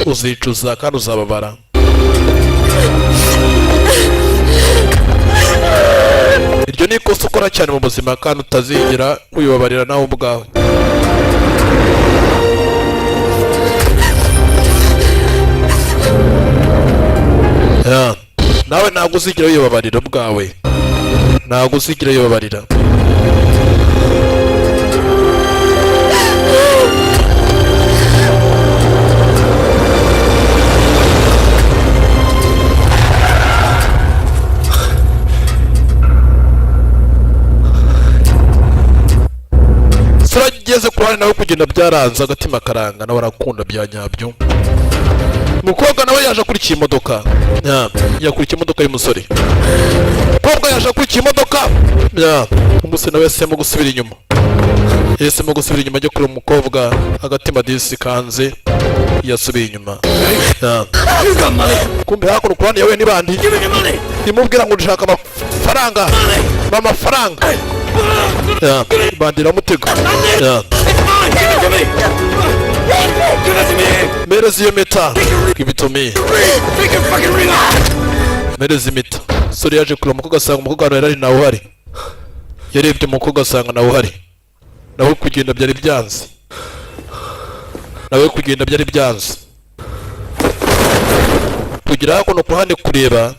Uzicuza kandi uzababara. Iryo ni ikosa ukora cyane mu buzima kandi utazigera wibabarira nawe ubwawe. Ya, nawe ntabwo uzigera wibabarira ubwawe, ntabwo uzigera wibabarira. Ageze ku ruhande nawe kugenda byaranze, agatima karanga, nawe arakunda bya nyabyo. Umukobwa nawe yaje akurikiye imodoka. Ya, yakurikiye imodoka y'umusore. Umukobwa yaje akurikiye imodoka. Ya, umusore nawe yahisemo gusubira inyuma, yahisemo gusubira inyuma ajya kureba umukobwa. Agatima disi kanze, yasubiye inyuma. Ya. Kumbe hakuno ku ruhande yawe n'ibandi imubwira ngo ushaka amafaranga, amafaranga. Ya, bandi iramutega. Ya. Mpereza iyo mpeta. Give it to me. Mpereza impeta. Sore yaje kureba umukobwa, asanga umukobwa ahantu yari ari nawe uhari. Yarebye umukobwa asanga nawe uhari, nawe kugenda byari byanze, nawe kugenda byari byanze. Kugira hakuno ku ruhande kureba,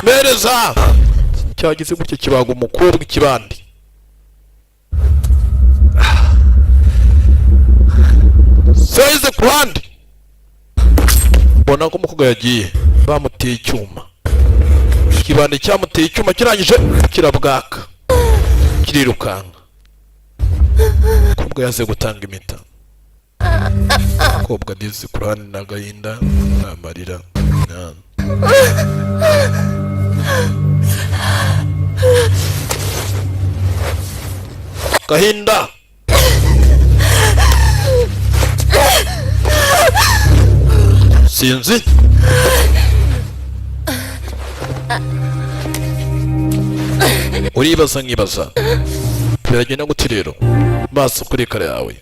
mpereza cyagize gutya kibaga umukobwa ikibandi. Seze ku ruhande mbona ko umukobwa yagiye, bamuteye icyuma. Ikibandi cyamuteye icyuma, kirangije kirabwaka, kirirukanka. Umukobwa yaze gutanga impeta. Umukobwa disi ku ruhande n'agahinda n'amarira. Gahinda sinzi. Uribaza nkibaza biragenda gute rero, maso kuri kare yawe.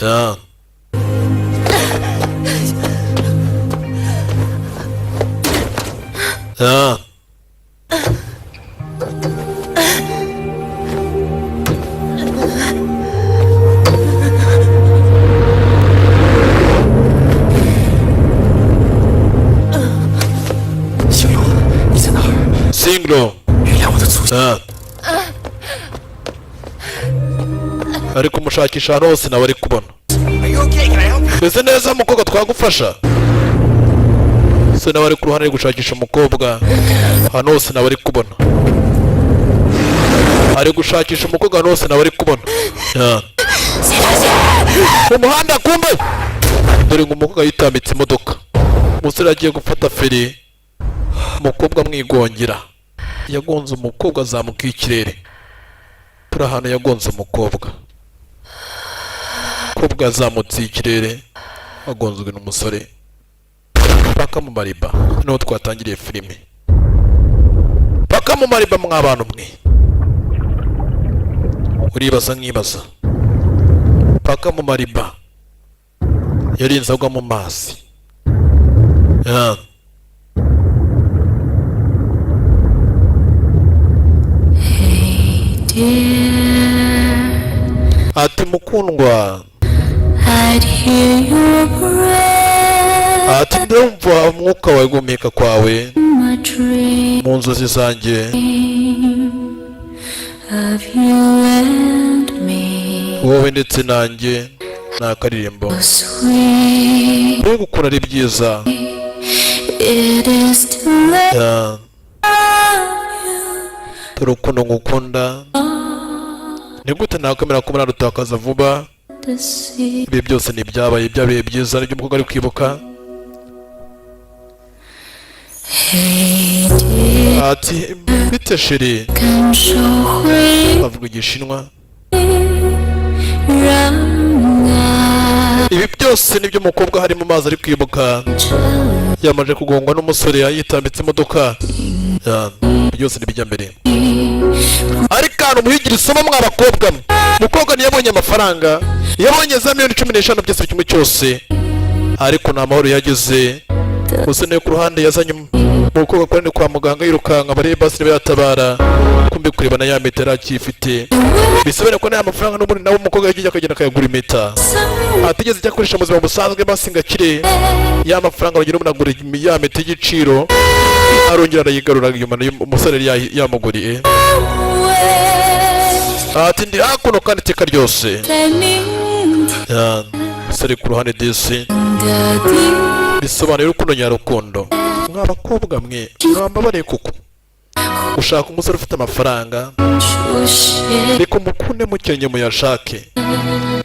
Ya. Ya. 星露，你在哪儿？ Singlo. 原谅我的粗心。 Ah. Ari kumushakisha ahantu hose, nawe ari kubona. Meze neza, mukobwa, twagufasha se? Nawe ari ku ruhande, ari gushakisha umukobwa ahantu hose, nawe ari kubona. Ari gushakisha umukobwa ahantu hose, nawe ari kubona. Ya. Mu muhanda, kumbe dore ngo umukobwa yitambitse imodoka. Umusore agiye gufata feri, umukobwa amwigongera. Yagonze umukobwa, azamuka ikirere. Turi ahantu yagonze umukobwa. Umukobwa yazamutse ikirere, agonzwe n'umusore paka mu mariba. Niho twatangiriye filime, paka mu mariba. Mw'abantu mwe, uribaza nkibaza, paka mu mariba yarinze agwa mu mazi. Ya. Dear, Ati mukundwa, I'd hear your breath ati ndumva umwuka wawe, guhumeka kwawe in my dream mu nzozi zanjye of you and me. Wowe ndetse nanjye. Ni akaririmbo. Sweet Mbega ukuntu ari byiza it is to love Ya. Dore urukundo ngukunda, ni gute nakwemera ko murarutakaza vuba? To see. Ibi byose ni ibyabaye, byabaye byiza, nibyo umukobwa ari kwibuka. Hey dear, Ati bite chérie? 感受会 Bavuga Igishinwa. 让爱 Ibi byose nibyo umukobwa hari mu mazi ari kwibuka, yamaze kugongwa n'umusore, yitambitse imodoka. Ya, byose nibijya mbere. Ariko ahantu muhigira isomo, mwa bakobwa mwe, umukobwa ntiyabonye amafaranga, yabonye za miliyoni 15, byose kimwe cyose, ariko nta mahoro yagize. Umusore nawe ku ruhande yazanye umukobwa kuri kwa muganga, yirukanka barebe basi niba yatabara. Kumbe kureba na ya mpeta yari akiyifite, bisobanura ko n'aya mafaranga n'ubundi nawe umukobwa yagiye akagenda akayagura impeta, atigeze ijya akoresha mu buzima busanzwe. Basi ngo akire ya mafaranga, bagira umuntu agura ya mpeta y'igiciro, arongera arayigarura nyuma nayo umusore yari yamuguriye. Ati ndi hakuno kandi iteka ryose. 在明天 Ya, umusore ku ruhande disi 的地 bisobanuye urukundo nyarukundo. Mwa bakobwa mwe, mwambabare kuko ushaka umusore ufite amafaranga, 出现。 reka mukunde mukenye muyashake.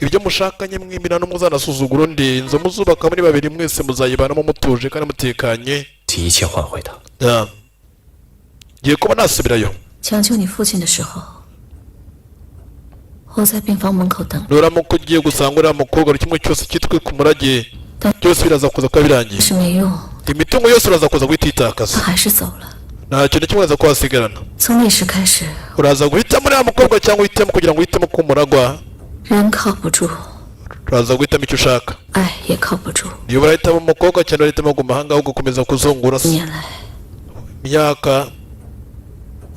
Ibyo mushakanye mwimina n'umuzanasuzugura undi. Inzu muzubaka muri babiri, mwese muzayibanamo mutuje kandi mutekanye. 一切换回他。 Ya. Ngiye kuba nasubirayo. 抢救你父亲的时候，我在病房门口等， Nuramuka ugiye gusanga uriya mukobwa, buri kimwe cyose cyitwe ku murage byose biraza kuza kuba birangiye. 是没用， Imitungo yose uraza kuza guhita uyitakaza. 他还是走了。 Nta kintu kimwe uraza kuhasigarana. 从那时开始， Uraza guhitamo uriya mukobwa cyangwa uhitemo kugira ngo uhitemo ko umuragwa. 人靠不住， Uraza guhitamo icyo ushaka. 爱也靠不住。 Niba urahitamo umukobwa cyangwa urahitamo kuguma ahangaha ugakomeza kuzungura se 年来， imyaka.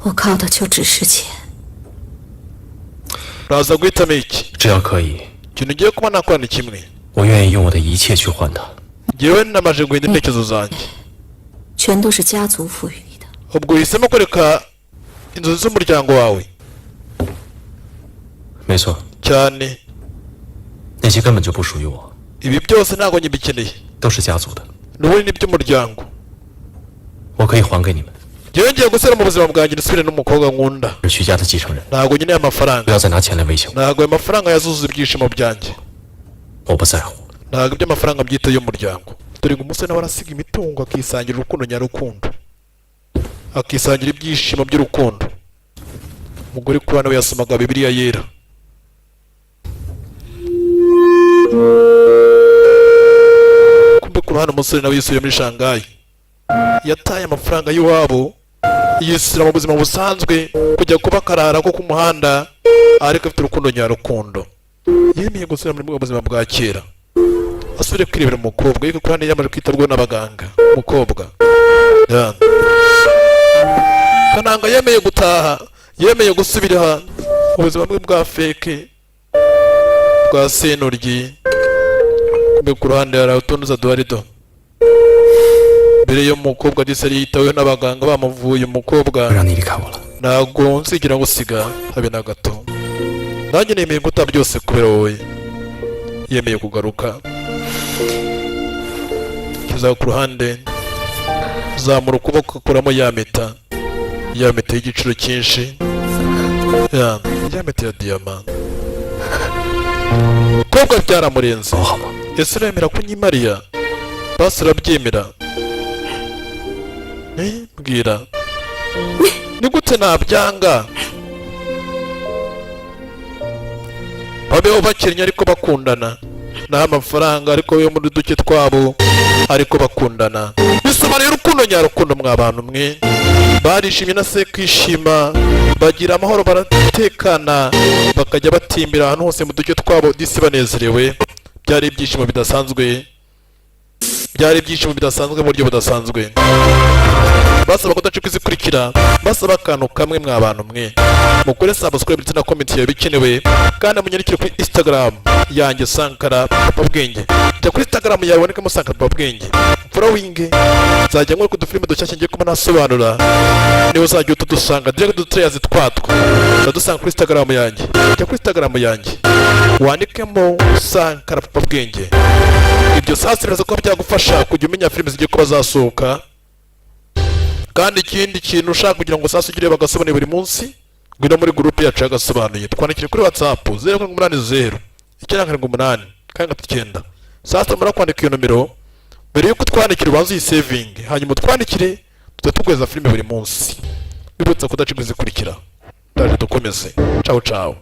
我靠的就只是钱。 Uraza guhitamo iki? 只要可以， Ikintu ugiye kuba nakora ni kimwe. 我愿意用我的一切去换他。 Njyewe namaze guhindura intekerezo zanjye. 全都是家族赋予你的。 Ubwo uhisemo kureka inzozi z'umuryango wawe? 没错， Cyane. 那些根本就不属于我， Ibi byose ntabwo nyibikeneye, 都是家族的， n'ubundi ni iby'umuryango. 我可以还给你们。 Njyewe ngiye gusubira mu buzima bwanjye, nsubire n'umukobwa nkunda. 是徐家的继承人， Ntabwo nkeneye amafaranga. 不要再拿钱来威胁我， Ntabwo ayo mafaranga yazuza ibyishimo byanjye. 我不在乎。 Ntabwo iby'amafaranga byita y'umuryango. Dore ngo umusore nawe arasiga imitungo, akisangira urukundo nyarukundo, akisangira ibyishimo by'urukundo. Umugore kuri nawe yasomaga Bibiliya yera. Kumbe ku ruhande umusore nawe yisubiye muri Shanghai, yataye amafaranga y'iwabo, yisubira mu buzima busanzwe, kujya kuba akarara ko ku muhanda, ariko afite urukundo nyarukundo. Yemeye gusubira muri bwa buzima bwa kera, asubire kwirebera umukobwa. Ariko ku ruhande yamaze kwitabwaho n'abaganga umukobwa. Ya. Kananga yemeye gutaha, yemeye gusubira mu buzima bwe bwa fake bwa senuryi. Mbe ku ruhande hari utunuza duhari do mbere y'umukobwa disi yari yitaweho n'abaganga bamuvuye umukobwa. 让你离开我了。 Ntabwo nzigera ngusiga habe na gato. Nanjye nemeye guta byose kubera wowe. Yemeye kugaruka. Kiza ku ruhande, zamura ukuboko, akuramo ya mpeta, ya mpeta y'igiciro cyinshi, ya mpeta ya diyama. Kobwa byaramurenze. Ese uremera kunyimariya? Basi urabyemera? Eh, mbwira, ni gute nabyanga? Babeho bakennye ariko bakundana, naho amafaranga ariko yo muri duke twabo ariko bakundana. Bisobanuye urukundo nyarukundo. Mwa bantu mwe, barishimye na se kwishima, bagira amahoro, baratekana, bakajya batimbira ahantu hose mu duce twabo disi banezerewe. Byari ibyishimo bidasanzwe, byari ibyishimo bidasanzwe mu buryo budasanzwe. Basaba kudacika izikurikira, basaba akantu kamwe. Mwa bantu mwe, mukore subscribe ndetse na comment yawe bikenewe, kandi munyandikire kuri Instagram yanjye, Sankara Papa Bwenge. Jya kuri Instagram yawe ubonekamo Sankara Papa Bwenge, following. Nzajya nkora udufilime dushyashya ngiye kuba nasobanura, niba uzajya utudusanga direct, udutrailers twatwo uradusanga kuri Instagram yanjye. Jya kuri Instagram yanjye wandikemo Sankara Papa Bwenge. Ibyo sasa biraza kuba byagufasha kujya umenya filime zigiye kuba zasohoka. Kandi ikindi kintu ushaka kugira ngo sasa ugire bagasobanuye buri munsi, ngwino muri groupe yacu yagasobanuye. Twandikire kuri WhatsApp 0780978839. Sasa tumara kwandika iyo nomero, mbere yuko utwandikira ubanza uyisevinge, hanyuma utwandikire, tujya tuguheza filime buri munsi. Bibutsa kudacika izikurikira. Ndaje dukomeze. Ciao ciao.